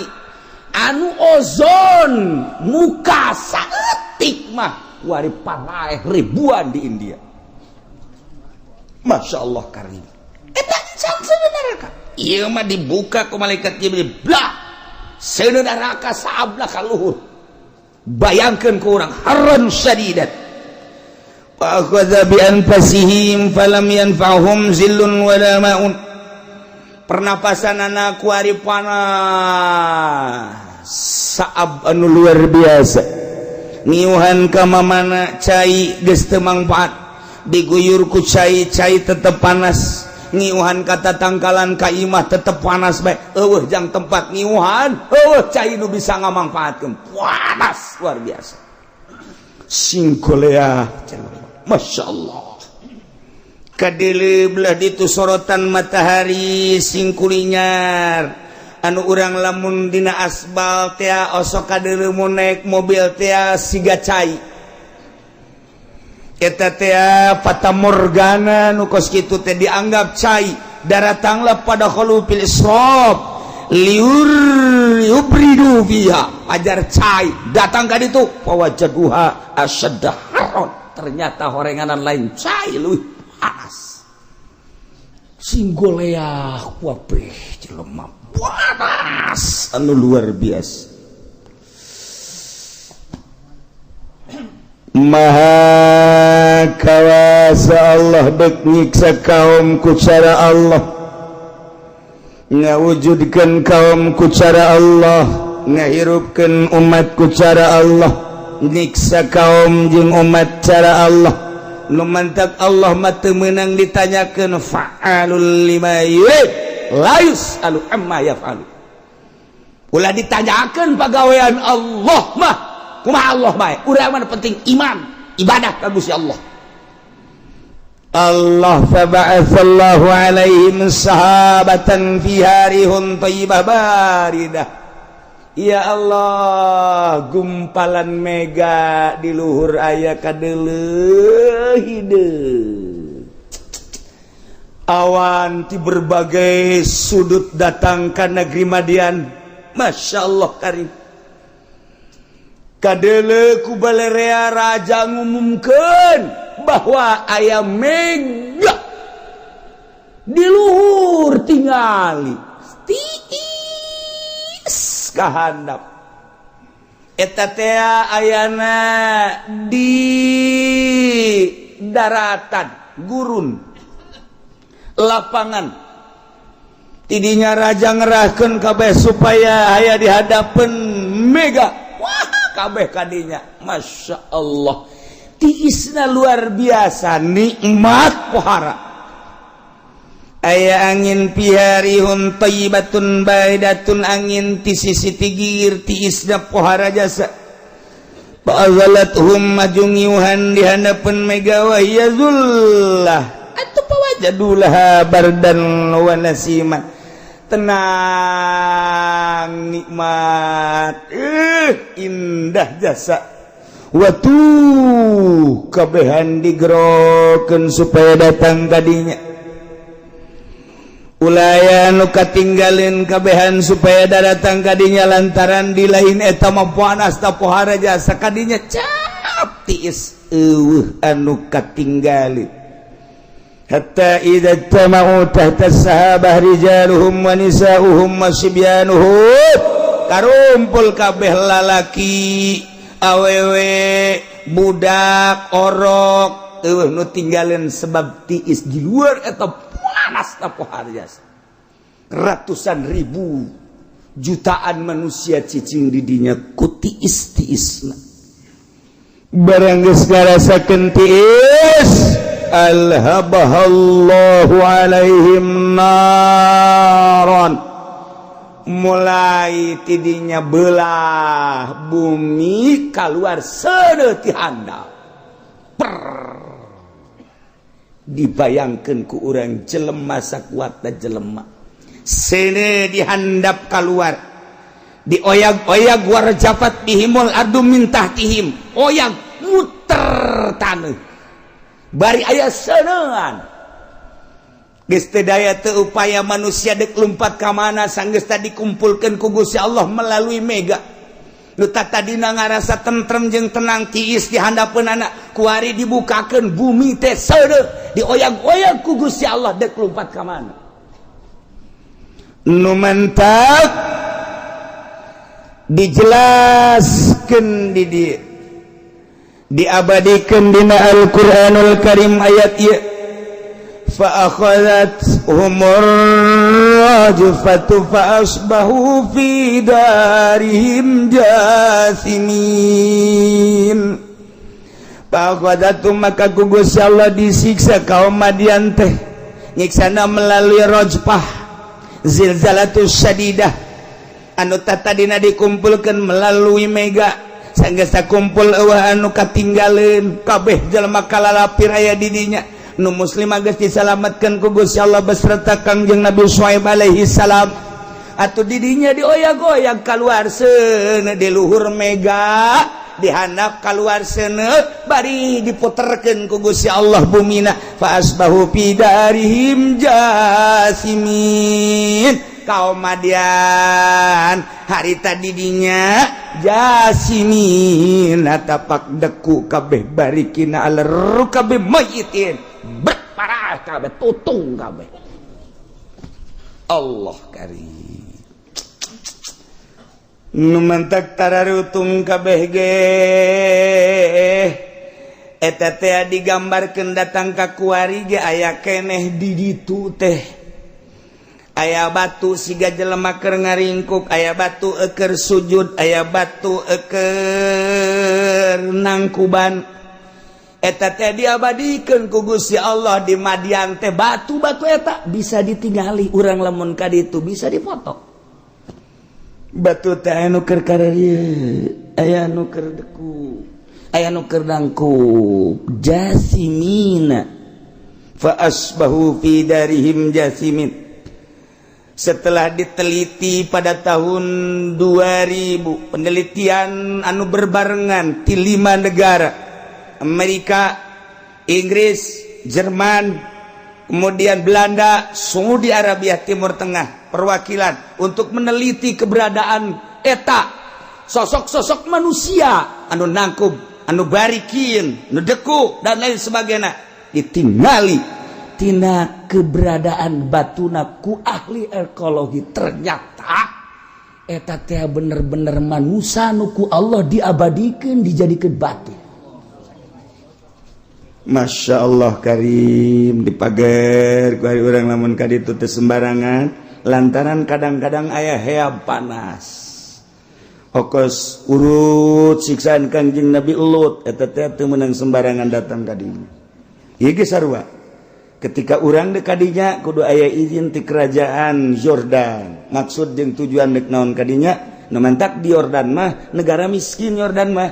Speaker 1: anu ozon muka saeutik mah kuari paraeh ribuan di India. Masya Allah karim.
Speaker 2: Eta neraka ieu mah dibuka ku malaikat Jibril, blah, seuneu neraka saablah ka luhur. Bayangkeun ku urang harran syadidat.
Speaker 1: Wa akhadha bi anfasihim falam yanfa'hum zillun wala ma'un. Pernapasan anak kuari panas saab anu luar biasa. Ngiuhan ka mamana cai geus teu mangfaat, diguyur ku cai, cai tetep panas. Ngiuhan kata tangkalan ka imah tetep panas bae. Eueuh jang tempat ngiuhan, eueuh cai nu bisa ngamangfaatkeun, panas luar biasa. Singkolea, Masya Allah. Kadele belah ditu sorotan matahari singkulinyar anu urang lamun dina asbal tea osok kadele mun naik mobil tea siga cai eta tea fata morgana nu kos kitu teh dianggap cai. Daratanglah pada khulufil israf. Liur yubridu fiha, ajar cai datang ka ditu, fawajaduha asyadda harron, ternyata horenganan lain cai, leuwih panas. Sing goleah kabeh jelema, panas anu luar biasa. Maha kawasa Allah. Dek nyiksa kaum ku cara Allah, ngawujudkan kaum ku cara Allah, ngahirupkan umat ku cara Allah, nyiksa kaum jeung umat cara Allah. Nu mantak Allah mah teu meunang ditanyakeun, fa'alul lima yurid, la yus'alu amma yaf'alu. Ulah ditanyakeun pagawean Allah mah, kumaha Allah bae. Urang mah penting iman, ibadah ka Gusti Allah. Allah faba'atsallahu alaihim sahabatan fiha rihun thayyibah baridah. Ya Allah, gumpalan mega di luhur aya kadeuleuh hideung. Awan di berbagai sudut datang ke negeri Madian. Masya Allah karim. Kadeuleuh ku balerea, raja ngumumkeun bahwa aya mega di luhur, tingali tiis kahandap eta teh ayana di daratan gurun lapangan. Tidinya raja ngerahkeun kabeh supaya aya di hadapan mega. Wah, kabeh kadinya. Masya Allah, tiisna luar biasa, nikmat pohara. Aya angin, fiha rihun thayyibatun baridatun, angin ti sisi tigir, tiisna pohara jasa. Fa'azalathum, maju ngiuhan di hadapan mega, wa hiya zullah atuh, fawajadulaha bardan wa nasiman, tenang, nikmat, indah jasa. Waktu kabehan digerokeun supaya datang kadinya, ulaya nu katinggalin kabehan supaya datang kadinya, lantaran di lain eta mah panas ta pohara jasa. Kadinya cap tiis, eueuh anu katinggalin. Hatta idza tama'u tahta sahabah rijaluhum wa nisa'uhum wa sibyanuhum, karumpul kabeh lalaki, awewe, budak, orok, eueuh nu tinggalin sebab tiis di luar eta panas ta pohara jasa. Ratusan ribu, jutaan manusia cicing di dinya ku tiis tiisna. Barang geus ngarasakeun tiis, alhabahallahu alaihim naron, mulai tidinya belah bumi, keluar seuneu ti handap. Dibayangkan ku urang jelema sakuat jelema, seuneu dihandap keluar, dioyag-oyag, warjafat bihimul ardu min tahtihim, oyag muter tanah bari aya seuneuan. Geus teu daya teu upaya manusia dek lumpat ka mana. Sanggeus tadi dikumpulkeun ku Gusti Allah melalui mega, nu tadina ngarasa tentrem jeung tenang, tiis di handapeun anak, kuari dibukakeun bumi teh, seuneu dioyag-oyag ku Gusti Allah, dek lumpat ka mana? Nu mantak dijelaskan di dieu, diabadikan dina Al-Qur'anul Karim ayat ieu, fa akhadhathumur rajfatu fa asbahu fi darihim jasimin. Fa akhadhathum, maka ku Gusti Allah disiksa kaum Madian teh, nyiksana melalui rajfah, zilzalatus syadidah, anu tadina dikumpulkan melalui mega. Sanggeus kumpul, eueuh anu katinggalin, kabeh jelema kalalapir aya di dinya. Nu muslim geus disalametkeun ku Gusti Allah beserta Kangjeng Nabi Syuaib alaihi salam. Atuh didinya dioyag-oyag, keluar seuneu di luhur mega, dihandap keluar seuneu, bari diputerkeun ku Gusti Allah bumina, fa asbahu fi darihim jasimin.
Speaker 3: Kaum Madian harita didinya jasimin tapak deku kabeh barikina ala rukabi mayyitin, berparah kabeh, tutung kabeh. Allah karim, nu mantak tararutung kabeh ge eta teh digambarkeun datang ka kuari ge aya keneh di ditu teh, aya batu siga jelema keur ngaringkuk, aya batu eker sujud, aya batu eker nangkuban. Eta teh diabadikeun ku Gusti Allah di Madian teh. Batu-batu eta bisa ditinggali urang, lamun ka ditu bisa dipoto. Batu teh aya nu keur kararieu, aya nu keur deku, aya nu keur nangkub. Jasimina fa asbahu fi darihim jasimin. Setelah diteliti pada tahun 2000, penelitian anu berbarengan di lima negara, Amerika, Inggris, Jerman, kemudian Belanda, Saudi Arabia, Timur Tengah, perwakilan untuk meneliti keberadaan eta sosok-sosok manusia anu nangkub, anu barikin, anu deku, dan lain sebagainya, ditinggali tina keberadaan batuna ku ahli ekologi, ternyata eta teh bener-bener manusia nu ku Allah diabadikan, dijadikan batu.
Speaker 1: Masya Allah Karim, dipager ku urang lamun ka ditu teh sembarangan, lantaran kadang-kadang aya heab panas. Hokos urut siksaan Kangjeng Nabi Lut eta teh teu meunang sembarangan datang ka dinya. Ieu ge sarua, ketika urang dek kadinya kudu aya izin ti kerajaan Yordan. Maksud jeung tujuan dek naon kadinya? Nu mantak di Yordan mah negara miskin. Yordan mah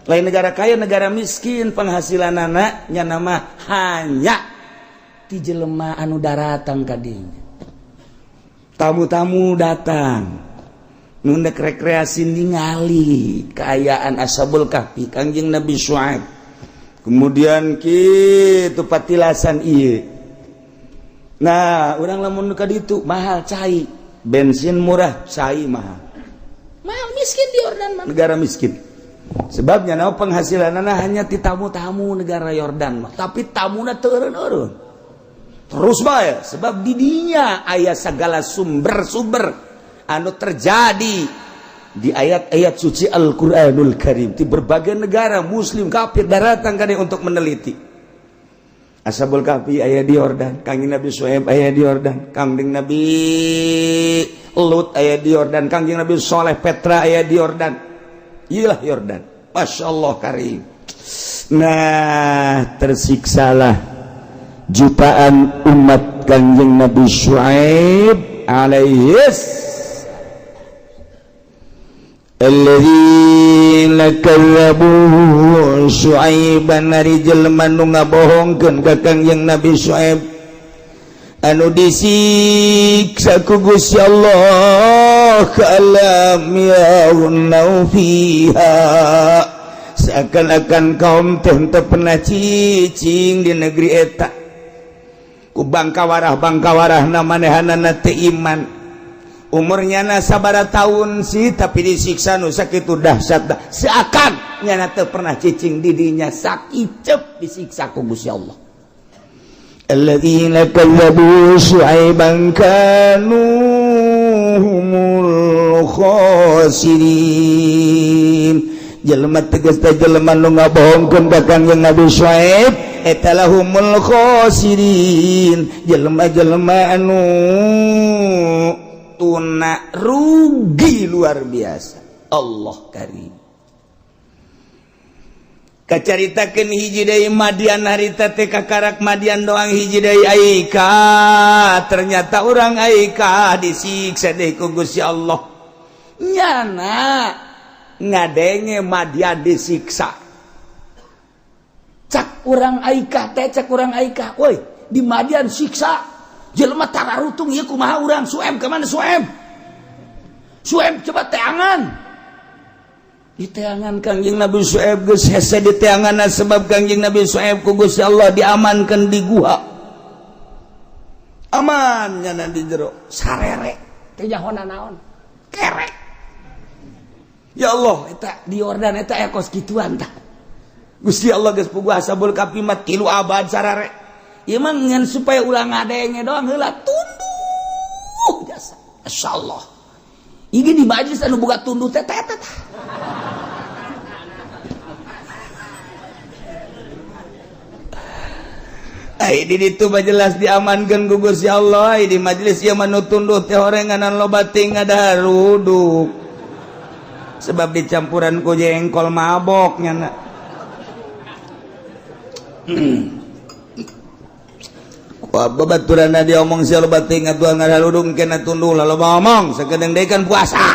Speaker 1: lain negara kaya, negara miskin. Penghasilan anaknya nama hanya ti jelema anu daratang kadinya, tamu-tamu datang nundek rekreasi, ningali keayaan Ashabul Kahfi, Kangjeng Nabi Syuaib, kemudian kitu patilasan ieu. Nah, urang lamun ka ditu mahal cai, bensin murah, cai mahal.
Speaker 2: Mahal, miskin di Yordan mah.
Speaker 1: Negara miskin, sebabnya nah penghasilan
Speaker 3: hanya ti tamu-tamu negara Yordan mah, tapi tamuna teu eureun terus bae, sebab didinya aya segala sumber-sumber anu terjadi
Speaker 1: di ayat-ayat suci Al-Qur'anul Karim. Di berbagai negara, muslim, kafir, datang kan untuk meneliti. Ashabul Kahfi aya di Yordan, Kangjeng Nabi Syuaib aya di Yordan, Kangjeng Nabi Lut aya di Yordan, Kangjeng Nabi Soleh Petra aya di Yordan. Iyalah Yordan. Masya Allah Karim. Nah, tersiksalah jutaan umat Kangjeng Nabi Syuaib alaihis. Alladzina kazzabu Syuaiban, ari jelema nu ngabohongkeun ka Kangjeng Nabi Syuaib anu disiksa ku Gusti Allah, ka'allam yaghnau fiha, seakan-akan kaum teh teu pernah cicing di negeri eta. Ku bangkawarah bangkawarah manehanana teu iman, umurnya na sabara tahun sih, tapi disiksa nu sakitu dahsyat, seakan nyana teu pernah cicing di dinya, sakicep disiksa ku Gusti Allah. Alladzina kazzabu syu'aiban kanu humul khasirin. Jelema tegas teh jelema nu ngabohongkeun ka Kangjeng Nabi Syuaib eta lahumul khasirin, jelema-jelema anu tuna rugi luar biasa. Allah Karim, kacaritakeun hiji deui Madian harita teh, kakarak Madian doang, hiji deui Aika. Ternyata orang Aika disiksa deui ku Gusti Allah. Nyana ngadenge Madian disiksa,
Speaker 2: cak urang Aika teh, cak urang Aika, "Woi, di Madian siksa, jelema tararutung ieu, kumaha urang? Sueb kemana? Sueb, Sueb, coba teangan."
Speaker 1: Di teangan Kangjeng Nabi Syuaib geus hese di teangan, sebab Kangjeng Nabi Syuaib ku Gusti Allah diamankan di gua, aman nyana di jero sarere.
Speaker 2: Teu nyahona naon. Kerek. Ya Allah, eta di Yordan eta aya kos kituan tah. Gusti Allah geus puguh Ashabul Kahfi mah 3 abad sarare. Ieu mah ngan supaya ulah ngadenge doang heula tunduh jasa. Masyaallah. Ieu di majelis anu boga tunduh teh teh teh. Ai di ditu mah jelas diamankeun ku Gusti Allah. Ai di majelis ieu mah nu tunduh teh horenganan loba ting ngadaruduk. Sebab dicampuran ku jengkol mabok nyana. Wah, babaturanna diomong sia loba ting atuh ngadaruduk kena tunduh loba omong sakedeung deui kan puasa.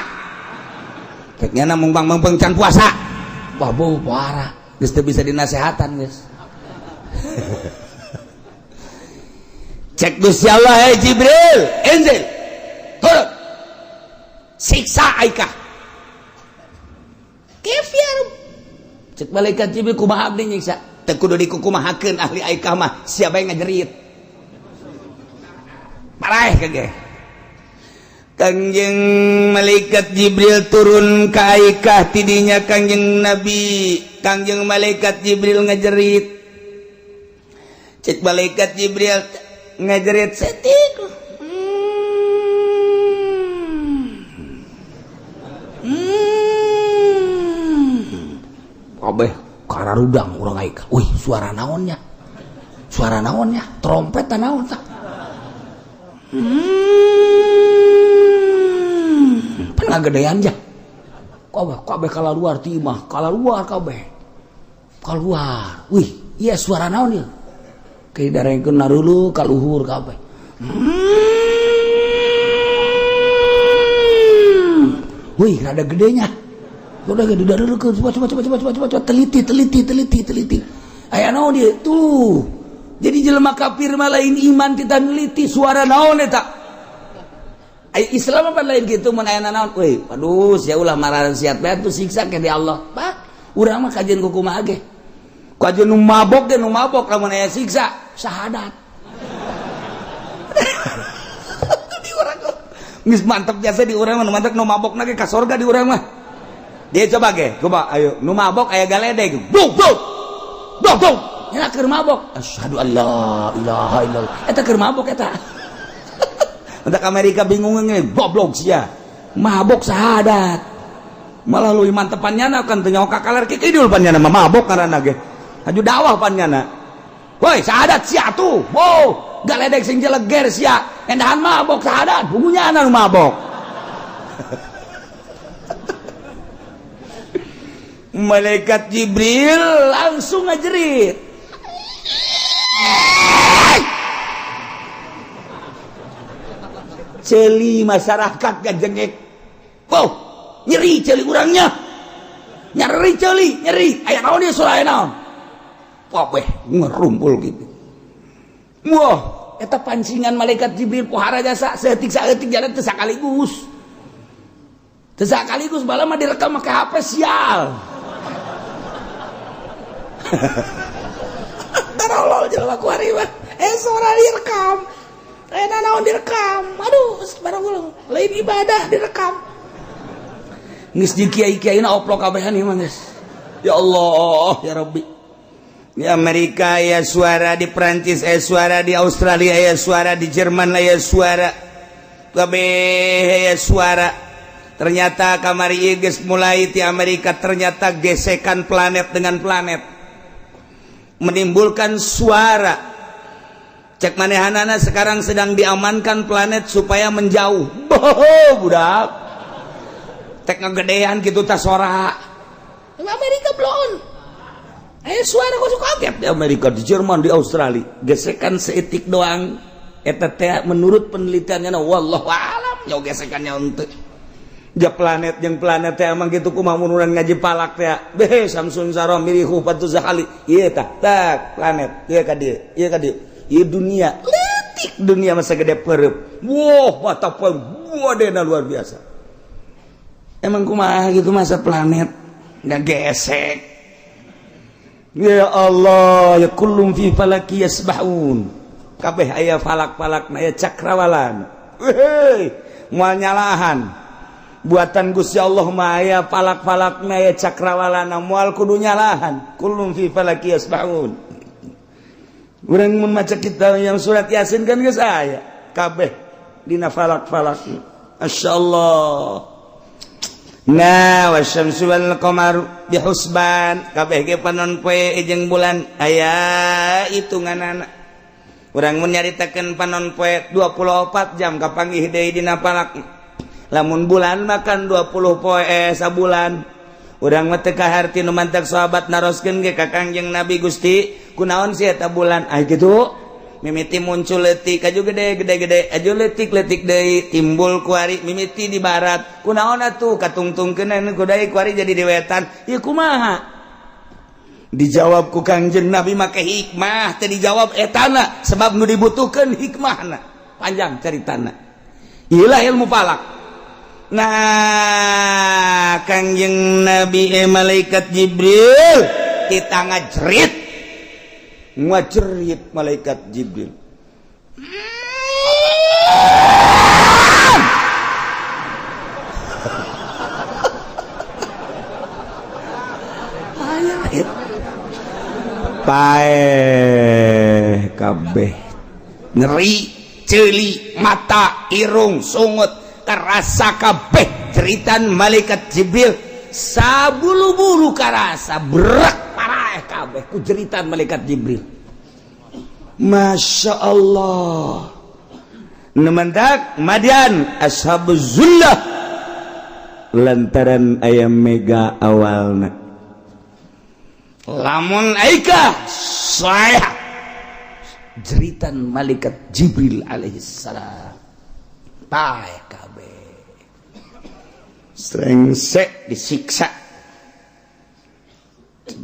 Speaker 2: Cek nyana mung bang can puasa. Wah, bau parah. Geus teu bisa dinasehatan geus. Cek Gusti Allah, hey Jibril, inzil, turun, siksa Aikah. Kef ya Rabb. Cek malaikat Jibril kumaha abdi nyiksa? Teu kudu dikukumahakeun ahli Aikah mah, siapa yang ngajerit? Paraeh kage. Kangjeng malaikat Jibril turun ka Aikah tidinya Kangjeng Nabi, Kangjeng malaikat Jibril ngajerit. Cek malaikat Jibril ngajerit setik. Kabeh kararudang urang Aikah. Wih, suara naonnya? Suara naonnya? Trompet naon tah? Pernah gedean ja. Kabeh kabeh kalaluar ti imah, kalaluar kabeh. Keluar. Wih, iya suara naon ieu? Kayak darengkeun narulu kaluhur kabeh. Wih, rada gedenya. Udah gede darulukeun, coba coba coba coba coba coba teliti teliti teliti teliti. Aya naon ieu? Tuh. Jadi jelema kafir mah lain iman kita neliti suara naon eta. Ai Islam apa lain kitu mun aya naon? Wih, aduh sia ulah mararan siat bae tuh siksa ke di Allah. Pak, urang mah kajian ku kumaha ge. Kajian nu mabok ge nu mabok lamun aya siksa syahadat. Di urang geus mantep biasa di urang mah nu mantep nu mabokna ge ka sorga di urang mah. Dia coba ge, coba ayo nu mabok aya galedeg. Buk buk. Buk buk. Nya keur mabok. Asyhadu alla ilaha illallah. Eta keur mabok eta. Untuk Amerika bingung nge, goblok sia. Mabok syahadat. Malah leuwih mantepan nyana kan teu nyaho ka kaler kidul pan nyana mah mabok ngaranna ge. Haju dakwah pan nyana. Woi, syahadat sia tuh. Wow, galedeg sing jeleger sia. Endahan mabok syahadat, bungunya nu mabok. Malaikat Jibril langsung ngajerit. Celi masyarakat gajengek. Wow, nyeri celi urangnya. Nyeri celi, nyeri. Aya naon ieu suara naon? Wah, ngerumpul gitu. Wah, eta pancingan malaikat Jibril pohara jasa saeutik saeutik jalan teu sakaligus. Teu sakaligus bala mah direkam make HP sial. Tarolol jelema ku ari mah. Suara direkam. Naon direkam. Aduh, barang lain ibadah direkam. Geus di kiai-kiaina oplok kabehan ieu mah geus. Ya Allah, ya Rabbi. Di Amerika ya suara, di Prancis ya suara, di Australia ya suara, di Jerman ya suara. Kabeh ya suara. Ternyata kamari ieu geus mulai di Amerika ternyata gesekan planet dengan planet menimbulkan suara. Cek manehanana sekarang sedang diamankan planet supaya menjauh. Boh, budak. Tek ngegedean gitu tas suara. Amerika belum. Suara kok suka kaget di Amerika, di Jerman, di Australia. Gesekan seetik doang. Eta teh menurut penelitiannya wallahu alam jauh gesekannya untuk ja planet yang planet teh emang gitu kumaha mun urang ngaji palak teh. Beh Samsun Sarom mirihu patu zakali. Ieu tah tak planet ieu ka dieu, ieu ka dieu. Ieu dunia leutik dunia masa gede pereup. Wah, mata poe wadena luar biasa. Emang kumaha gitu masa planet nggak gesek. Ya Allah, ya kullum fi falaki yasbahun. Kabeh aya falak-falak aya cakrawalan. Weh,
Speaker 1: Moal nyalahan. Buatan Gusti Allah mah aya falak-falakna, aya cakrawalana, moal kudu nyalahan. Kullum fi falaki yasbahun. Urang mun maca kitab yang surat Yasin kan geus aya kabeh dina falak-falak. Masyaallah. Nah, wasyamsu wal qamaru bihusban, kabeh ge panon poe jeung bulan aya hitunganana. Urang mun nyaritakeun panon poe 24 jam kapanggih deui dina falak. Lamun bulan makan 20 poe sabulan. Urang mah teu kaharti nu mantak sahabat naroskeun ge ka Kangjeng Nabi, Gusti, kunaon sih eta bulan? Ah kitu. Mimiti muncul leutik aju gede gede gede aju leutik leutik deui timbul kuari mimiti di barat. Kunaon atuh katungtungkeun ku deui kuari jadi di wetan. Ieu kumaha? Dijawab ku Kangjeng Nabi make hikmah, teu dijawab etana sebab nu dibutuhkeun hikmahna. Panjang caritana. Ieulah ilmu falak. Nah, Kangjeng Nabi malaikat Jibril kita ngajerit. Ngajerit malaikat Jibril. Paeh kabeh nyeri ceuli mata irung sungut karasa kabeh jeritan malaikat Jibril sabulu-bulu karasa berak paraeh kabeh ku jeritan malaikat Jibril. Masya Allah. Nementak Madian ashabuz zullah lantaran ayam mega awalna. Lamun aika saya jeritan malaikat Jibril alaihissalam paeh kabeh srengsek disiksa.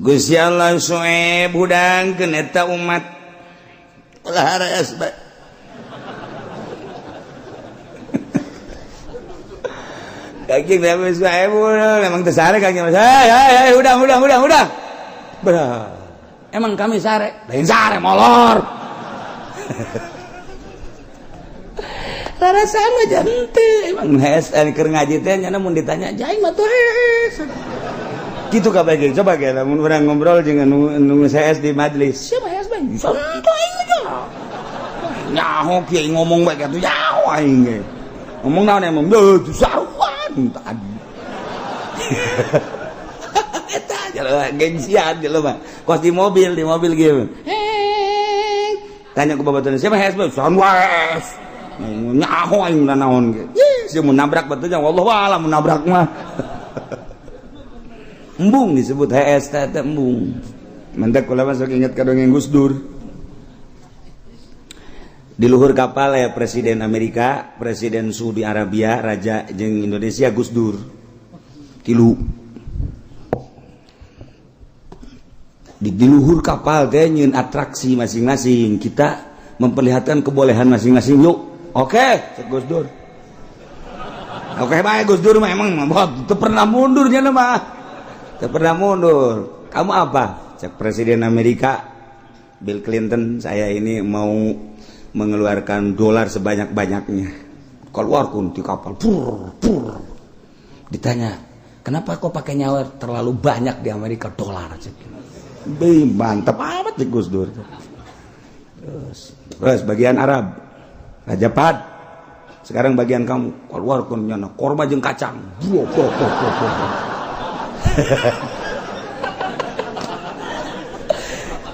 Speaker 1: Gusti Allah Su'aib hudangkeun eta umat ulah hareas bae. Kangjeng Nabi Su'aib emang teu sare Kangjeng. Hey hey hudang hudang hudang hudang. Berah. Emang kami sare? Lain sare molor. Rarasaan mah henteu. Emang hees keur ngaji teh nya mun ditanya jai mah tuh hees. Kitu kabeh ge coba ge lamun urang ngobrol jeung anu hees di majelis. Siapa hees bae? Santai aing mah. Nyaho kieu ngomong bae kitu nyaho aing ge. Ngomong naon emang deuh saruan tadi. Eta jelema gengsian jelema. Kos di mobil gitu. Tanya ke babaturan siapa hees bae? San waes. Nyaho aing naon ge. Ih, mun nabrak batunya wallahu a'lam mun nabrak mah. Embung disebut hees teh embung. Mantak kula masuk ingat ka dongeng Gus Dur. Di luhur kapal ya Presiden Amerika, Presiden Saudi Arabia, Raja jeung Indonesia Gus Dur. Tilu. Di luhur kapal teh nyieun atraksi masing-masing. Kita memperlihatkan kebolehan masing-masing yuk. Oke, cek Gus Dur. Oke bae Gus Dur mah emang teu pernah mundur nya mah. Teu pernah mundur. Kamu apa? Cek Presiden Amerika Bill Clinton, saya ini mau mengeluarkan dolar sebanyak-banyaknya. Keluar kun di kapal. Pur, pur. Ditanya, "Kenapa kok pakai nyawa terlalu banyak di Amerika dolar?" Cek. Bih, mantap amat cek Gus Dur. Terus bagian Arab, Raja Fahd. Sekarang bagian kamu, keluar kun nyana korma jeung kacang. Buah, buah, buah, buah, buah.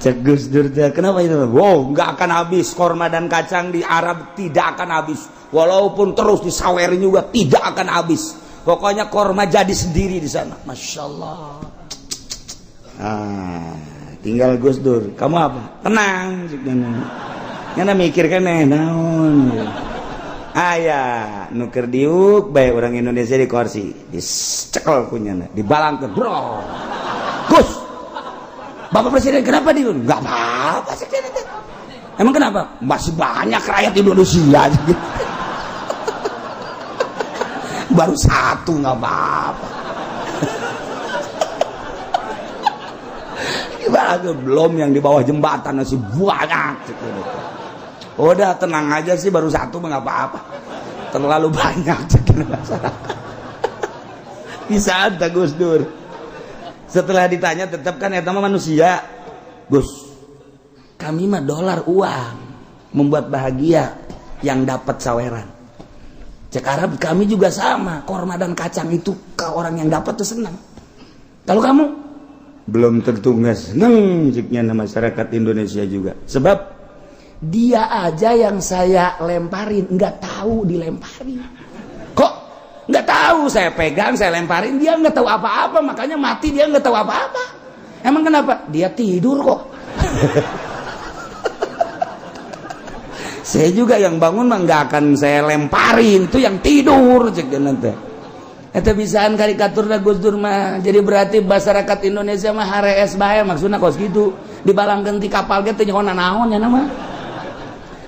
Speaker 1: Cek Gus Dur, kenapa itu? Wow, nggak akan habis korma dan kacang di Arab, tidak akan habis. Walaupun terus disawerin juga tidak akan habis. Pokoknya korma jadi sendiri di sana. Masya Allah. Ah, tinggal Gus Dur. Kamu apa? Tenang. Nyana mikir kan naon. Aya nu keur diuk bae orang Indonesia di kursi, dicekel kunyana, dibalangkeun. Bro. Gus. Bapak Presiden kenapa di? Enggak apa-apa sih. Emang kenapa? Masih banyak rakyat Indonesia. Baru satu nggak apa-apa. Gimana belum yang di bawah jembatan masih banyak. Udah tenang aja sih, baru satu nggak apa-apa.
Speaker 2: Terlalu banyak cek masyarakat. Bisa ada Gus Dur. Setelah ditanya tetap kan eta mah manusia. Gus, kami mah dolar uang membuat bahagia yang dapat saweran. Cek Arab, kami juga sama, korma dan kacang itu ke orang yang dapat tuh senang. Kalau kamu
Speaker 1: belum tentu nggak seneng ceknya masyarakat Indonesia juga.
Speaker 2: Sebab dia aja yang saya lemparin nggak tahu dilemparin. Kok nggak tahu saya pegang, saya lemparin, dia nggak tahu apa-apa, makanya mati dia nggak tahu apa-apa. Emang kenapa? Dia tidur kok. Saya juga yang bangun mah nggak akan saya lemparin, itu yang tidur cek nanti. Eta bisaan karikatur Gus Dur mah. Jadi berarti masyarakat Indonesia mah harees bae, maksudna kos gitu. Dibalangkeun ti kapal ge teu nyaho naon nya mah.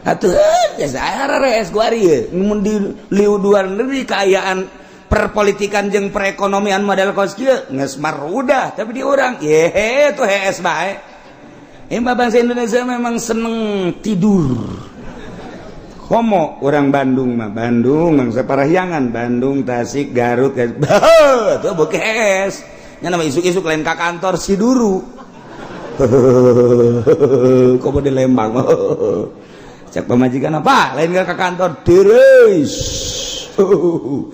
Speaker 2: Atuh biasa harees kuari ye. Mun di luar negeri kaayaan perpolitikan jeung perekonomian model kos kieu geus marudah, tapi di urang ye tuh hees bae. Emang bangsa Indonesia memang seneng tidur.
Speaker 1: Komo orang Bandung mah, Bandung bangsa Parahyangan, Bandung, Tasik, Garut,
Speaker 2: tuh bokes. Nya nama isuk-isuk lain ka kantor si duru. Komo di Lembang. Cek pamajikan apa? Lain ka kantor tiris.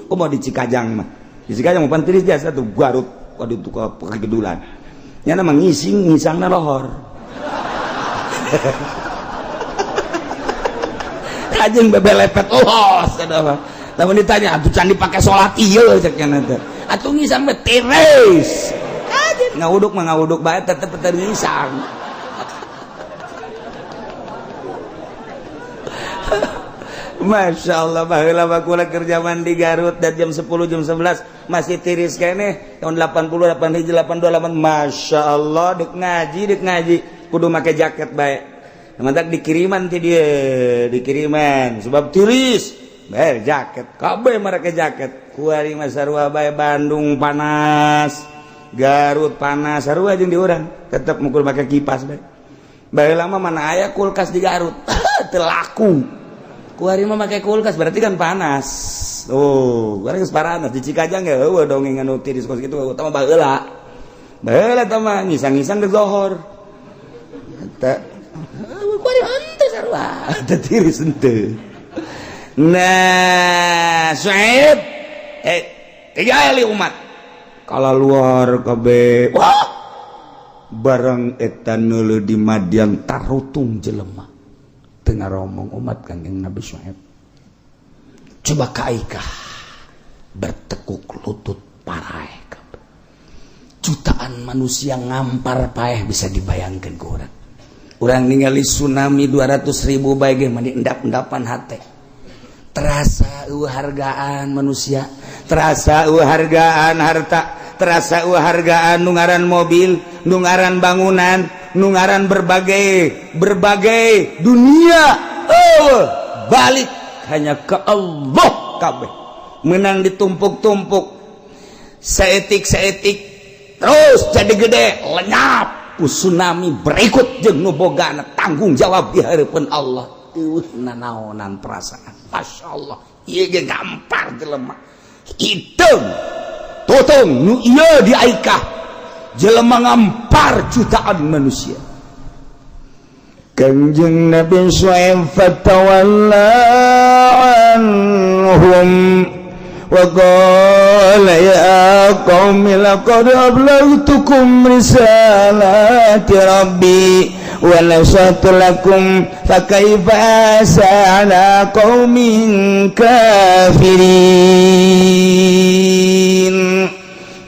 Speaker 2: Komo di Cikajang mah. Di Cikajang mah pan tiris biasa tuh Garut, waduh tuh ke kegedulan. Nya nama ngising, ngisangna lohor. Kajeng bebelepet los eta mah. Lamun ditanya atuh can dipake salat ieu cek nya teh. Atuh ngisang mah tiris. Kajeng
Speaker 1: ngawuduk mah ngawuduk bae tetep teu ngisang. Masya Allah, baheula mah kula kerja mandi Garut dan jam 10 jam 11 masih tiris keneh tahun 80 8 hiji 82 8. Masya Allah, dek ngaji kudu make jaket bae. Mantak dikiriman ti dia, dikiriman sebab tiris bayar jaket kabeh mereka jaket kuari mah sarua bae. Bandung panas, Garut panas, sarua jeung di urang tetep mukul make kipas bae. Baheula mah mana aya kulkas di Garut. Teu laku kuari mah make kulkas berarti kan panas. Oh, kuari geus panas di Cikajang ya eueuh dongeng anu tiris kos kitu utama baheula. Baheula tah mah ngisang-ngisang ke zohor. Eta tiris ente. Nah, Syuaib tiga umat kalau luar kabeh wah barang eta neuleuh di Madian tarutung jelema teu ngaromong umat Kangjeng Nabi Syuaib.
Speaker 2: Coba ka Aikah bertekuk lutut paraeh kabeh. Jutaan manusia ngampar paeh bisa dibayangkan ku urang.
Speaker 1: Urang ningali tsunami 200.000 bae ge mani endap-endapan hate.
Speaker 2: Terasa eueuh hargaan manusia,
Speaker 1: terasa eueuh hargaan harta, terasa eueuh hargaan nu ngaran mobil, nu ngaran bangunan, nu ngaran berbagai berbagai dunia. Oh, balik hanya ke Allah kabeh. Menang ditumpuk-tumpuk. Saetik-saetik terus jadi gede, lenyap.
Speaker 2: Tsunami berikut jeung nu bogana tanggung jawab di hadapan Allah. Eueuh nanaonan perasaan. Masya Allah, ieu ge gampar jelema.
Speaker 1: Hitung totong nu ieu di Aikah jelema ngampar jutaan manusia. Kangjeng Nabi Syuaib fatawalla anhum wa qala ya qaumi laqad ablaghtukum risalati rabbi wa nasahtu lakum fa kaifa asa ala qaumin kafirin.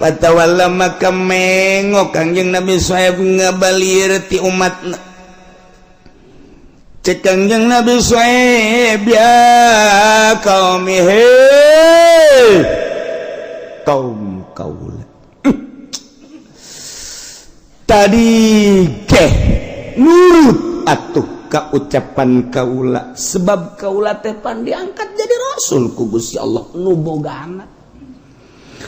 Speaker 1: Fatawalla maka mengok Kangjeng Nabi Syuaib ngabalir ti umatna. Cek Kangjeng Nabi Syuaib ya qaumi hei kaum kaula tadi geh nurut atuh ka ucapan kaula sebab kaula teh pan diangkat jadi rasul ku Gusti Allah nu bogana.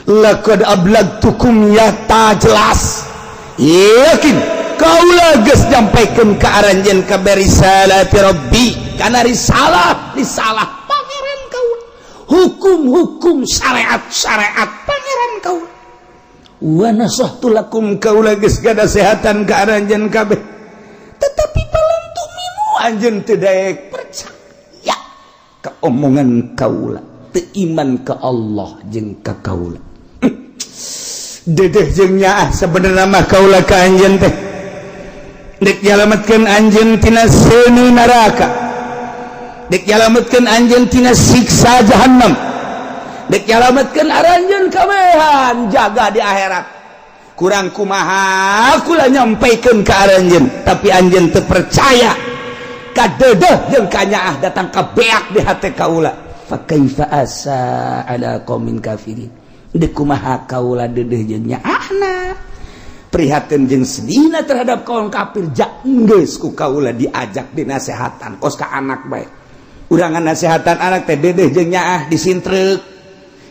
Speaker 1: Laqad ablagtukum ya ta jelas yakin kaula geus nyampaikeun ka aranjeun ka risalati rabbi kana risalah risalah pangeran kaula.
Speaker 3: Hukum-hukum, syariat-syariat Pangeran kaula.
Speaker 1: Wa nasahtu lakum, kaula geus nganasehatan ka aranjeun kabeh, tetapi falam tu'minu, anjeun teu daek percaya ka omongan kaula, teu iman ka Allah jeung ka kaula. Dedeh jeung nyaah sebenarnya mah kaula ka anjeun teh dek nyalametkeun anjeun tina seuneu neraka, dek nyalametkeun anjeun tina siksa jahannam, dek nyalametkeun aranjeun kabehan jaga di akhirat. Kurang kumaha kula nyampaikeun ka aranjeun, tapi anjeun teu percaya. Kadedeh jeung kanyaah datang ka beak di hate kaula. Fa kaifa asa ala qaumin kafirin? Dek kumaha kaula dedeh jeung nyaahna, prihatin jeung sedihna terhadap kaum kafir? Jak geus ku kaula diajak, dinasehatan kos ka anak bae. Urangan nasehatan anak teh dedeh jeung nyaah disintrek,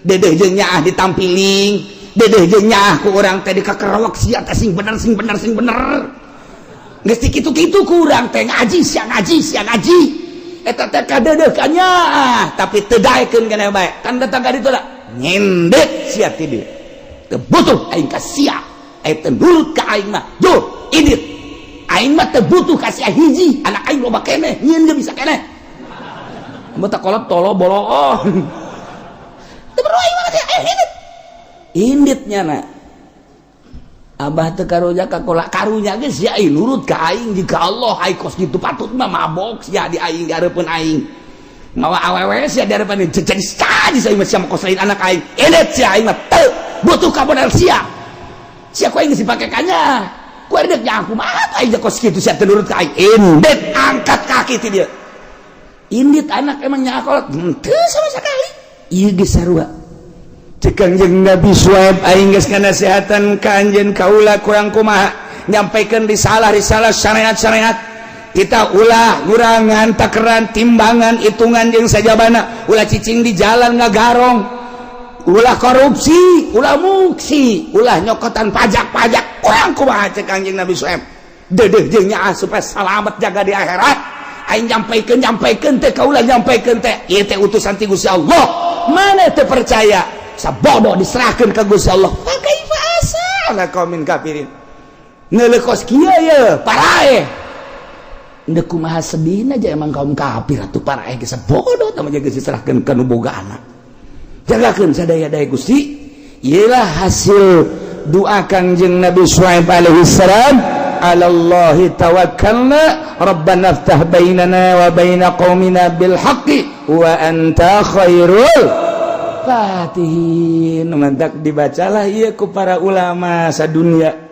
Speaker 1: dedeh jeung nyaah ditampiling, dedeh jeung nyaah ku urang teh dikakerewek, "Sia teh sing bener, sing bener, sing bener." Geus kitu-kitu ku urang teh, "Ngaji sia, ngaji sia, ngaji." Eta teh kadedeh kanyaah, tapi teu daekeun keneh bae kan. Datang ka ditu lah, "Nyendek sia ti dieu, teu butuh aing ka sia, aing teu nurut ka aing mah, yo indit. Aing mah teu butuh ka sia hiji, anak aing loba keneh, nyieun ge bisa keneh." Mun tak kolot tolo bolo, oh. Teu perlu aing mah sia, aing indit. Inditnya na. Abah teu karunya ka kolak, karunya ge sia aing nurut ka aing jika Allah aing kos kitu patut mah mabok sia di aing, di hareupeun aing. Mawa awewe sia di hareupeun, jadi saji sia mah, sia mah kos lain anak aing. Indit sia, aing mah teu butuh ka modal sia. Sia ku aing geus dipake kanya. Ku aing dek aku mah aing kos kitu sia teu nurut ka aing. Indit, angkat kaki ti dieu. Indit anak emang nyakolot henteu sama sekali. Ieu geus sarua. Cek Kangjeng Nabi Syuaib, aing geus nganasehatan ka anjeun, kaula kurang kumaha nyampaikeun risalah-risalah, syariat-syariat kita, ulah ngurangan takeran, timbangan, hitungan jeung sajabana, ulah cicing di jalan ngagarong, ulah korupsi, ulah muksi, ulah nyokotan pajak-pajak. Kurang kumaha cek Kangjeng Nabi Syuaib, dedeh jeung nyaah supaya salamet jaga di akhirat. Aing nyampaikeun, nyampaikeun teh kaula, nyampaikeun teh ieu teh utusan ti Gusti Allah, mana teu percaya? Sabodo diserahkeun ka Gusti Allah. Fa kaifa asa ala qaumin kafirin? Neuleuh kos kieu ye paraeh, Ndek kumaha sedihna aja emang kaum kafir atuh. Paraeh geus bodoh tah mah, geus diserahkeun ka nu boga anak. Jagakeun sadaya-daya Gusti. Iyalah hasil doa Kangjeng Nabi Syuaib alaihi salam. Alallahi tawakkalna, rabbana ftah bainana wa baina qaumina bil haqqi wa anta khairul fatihin. Mantak dibacalah ieu ku para ulama sadunia.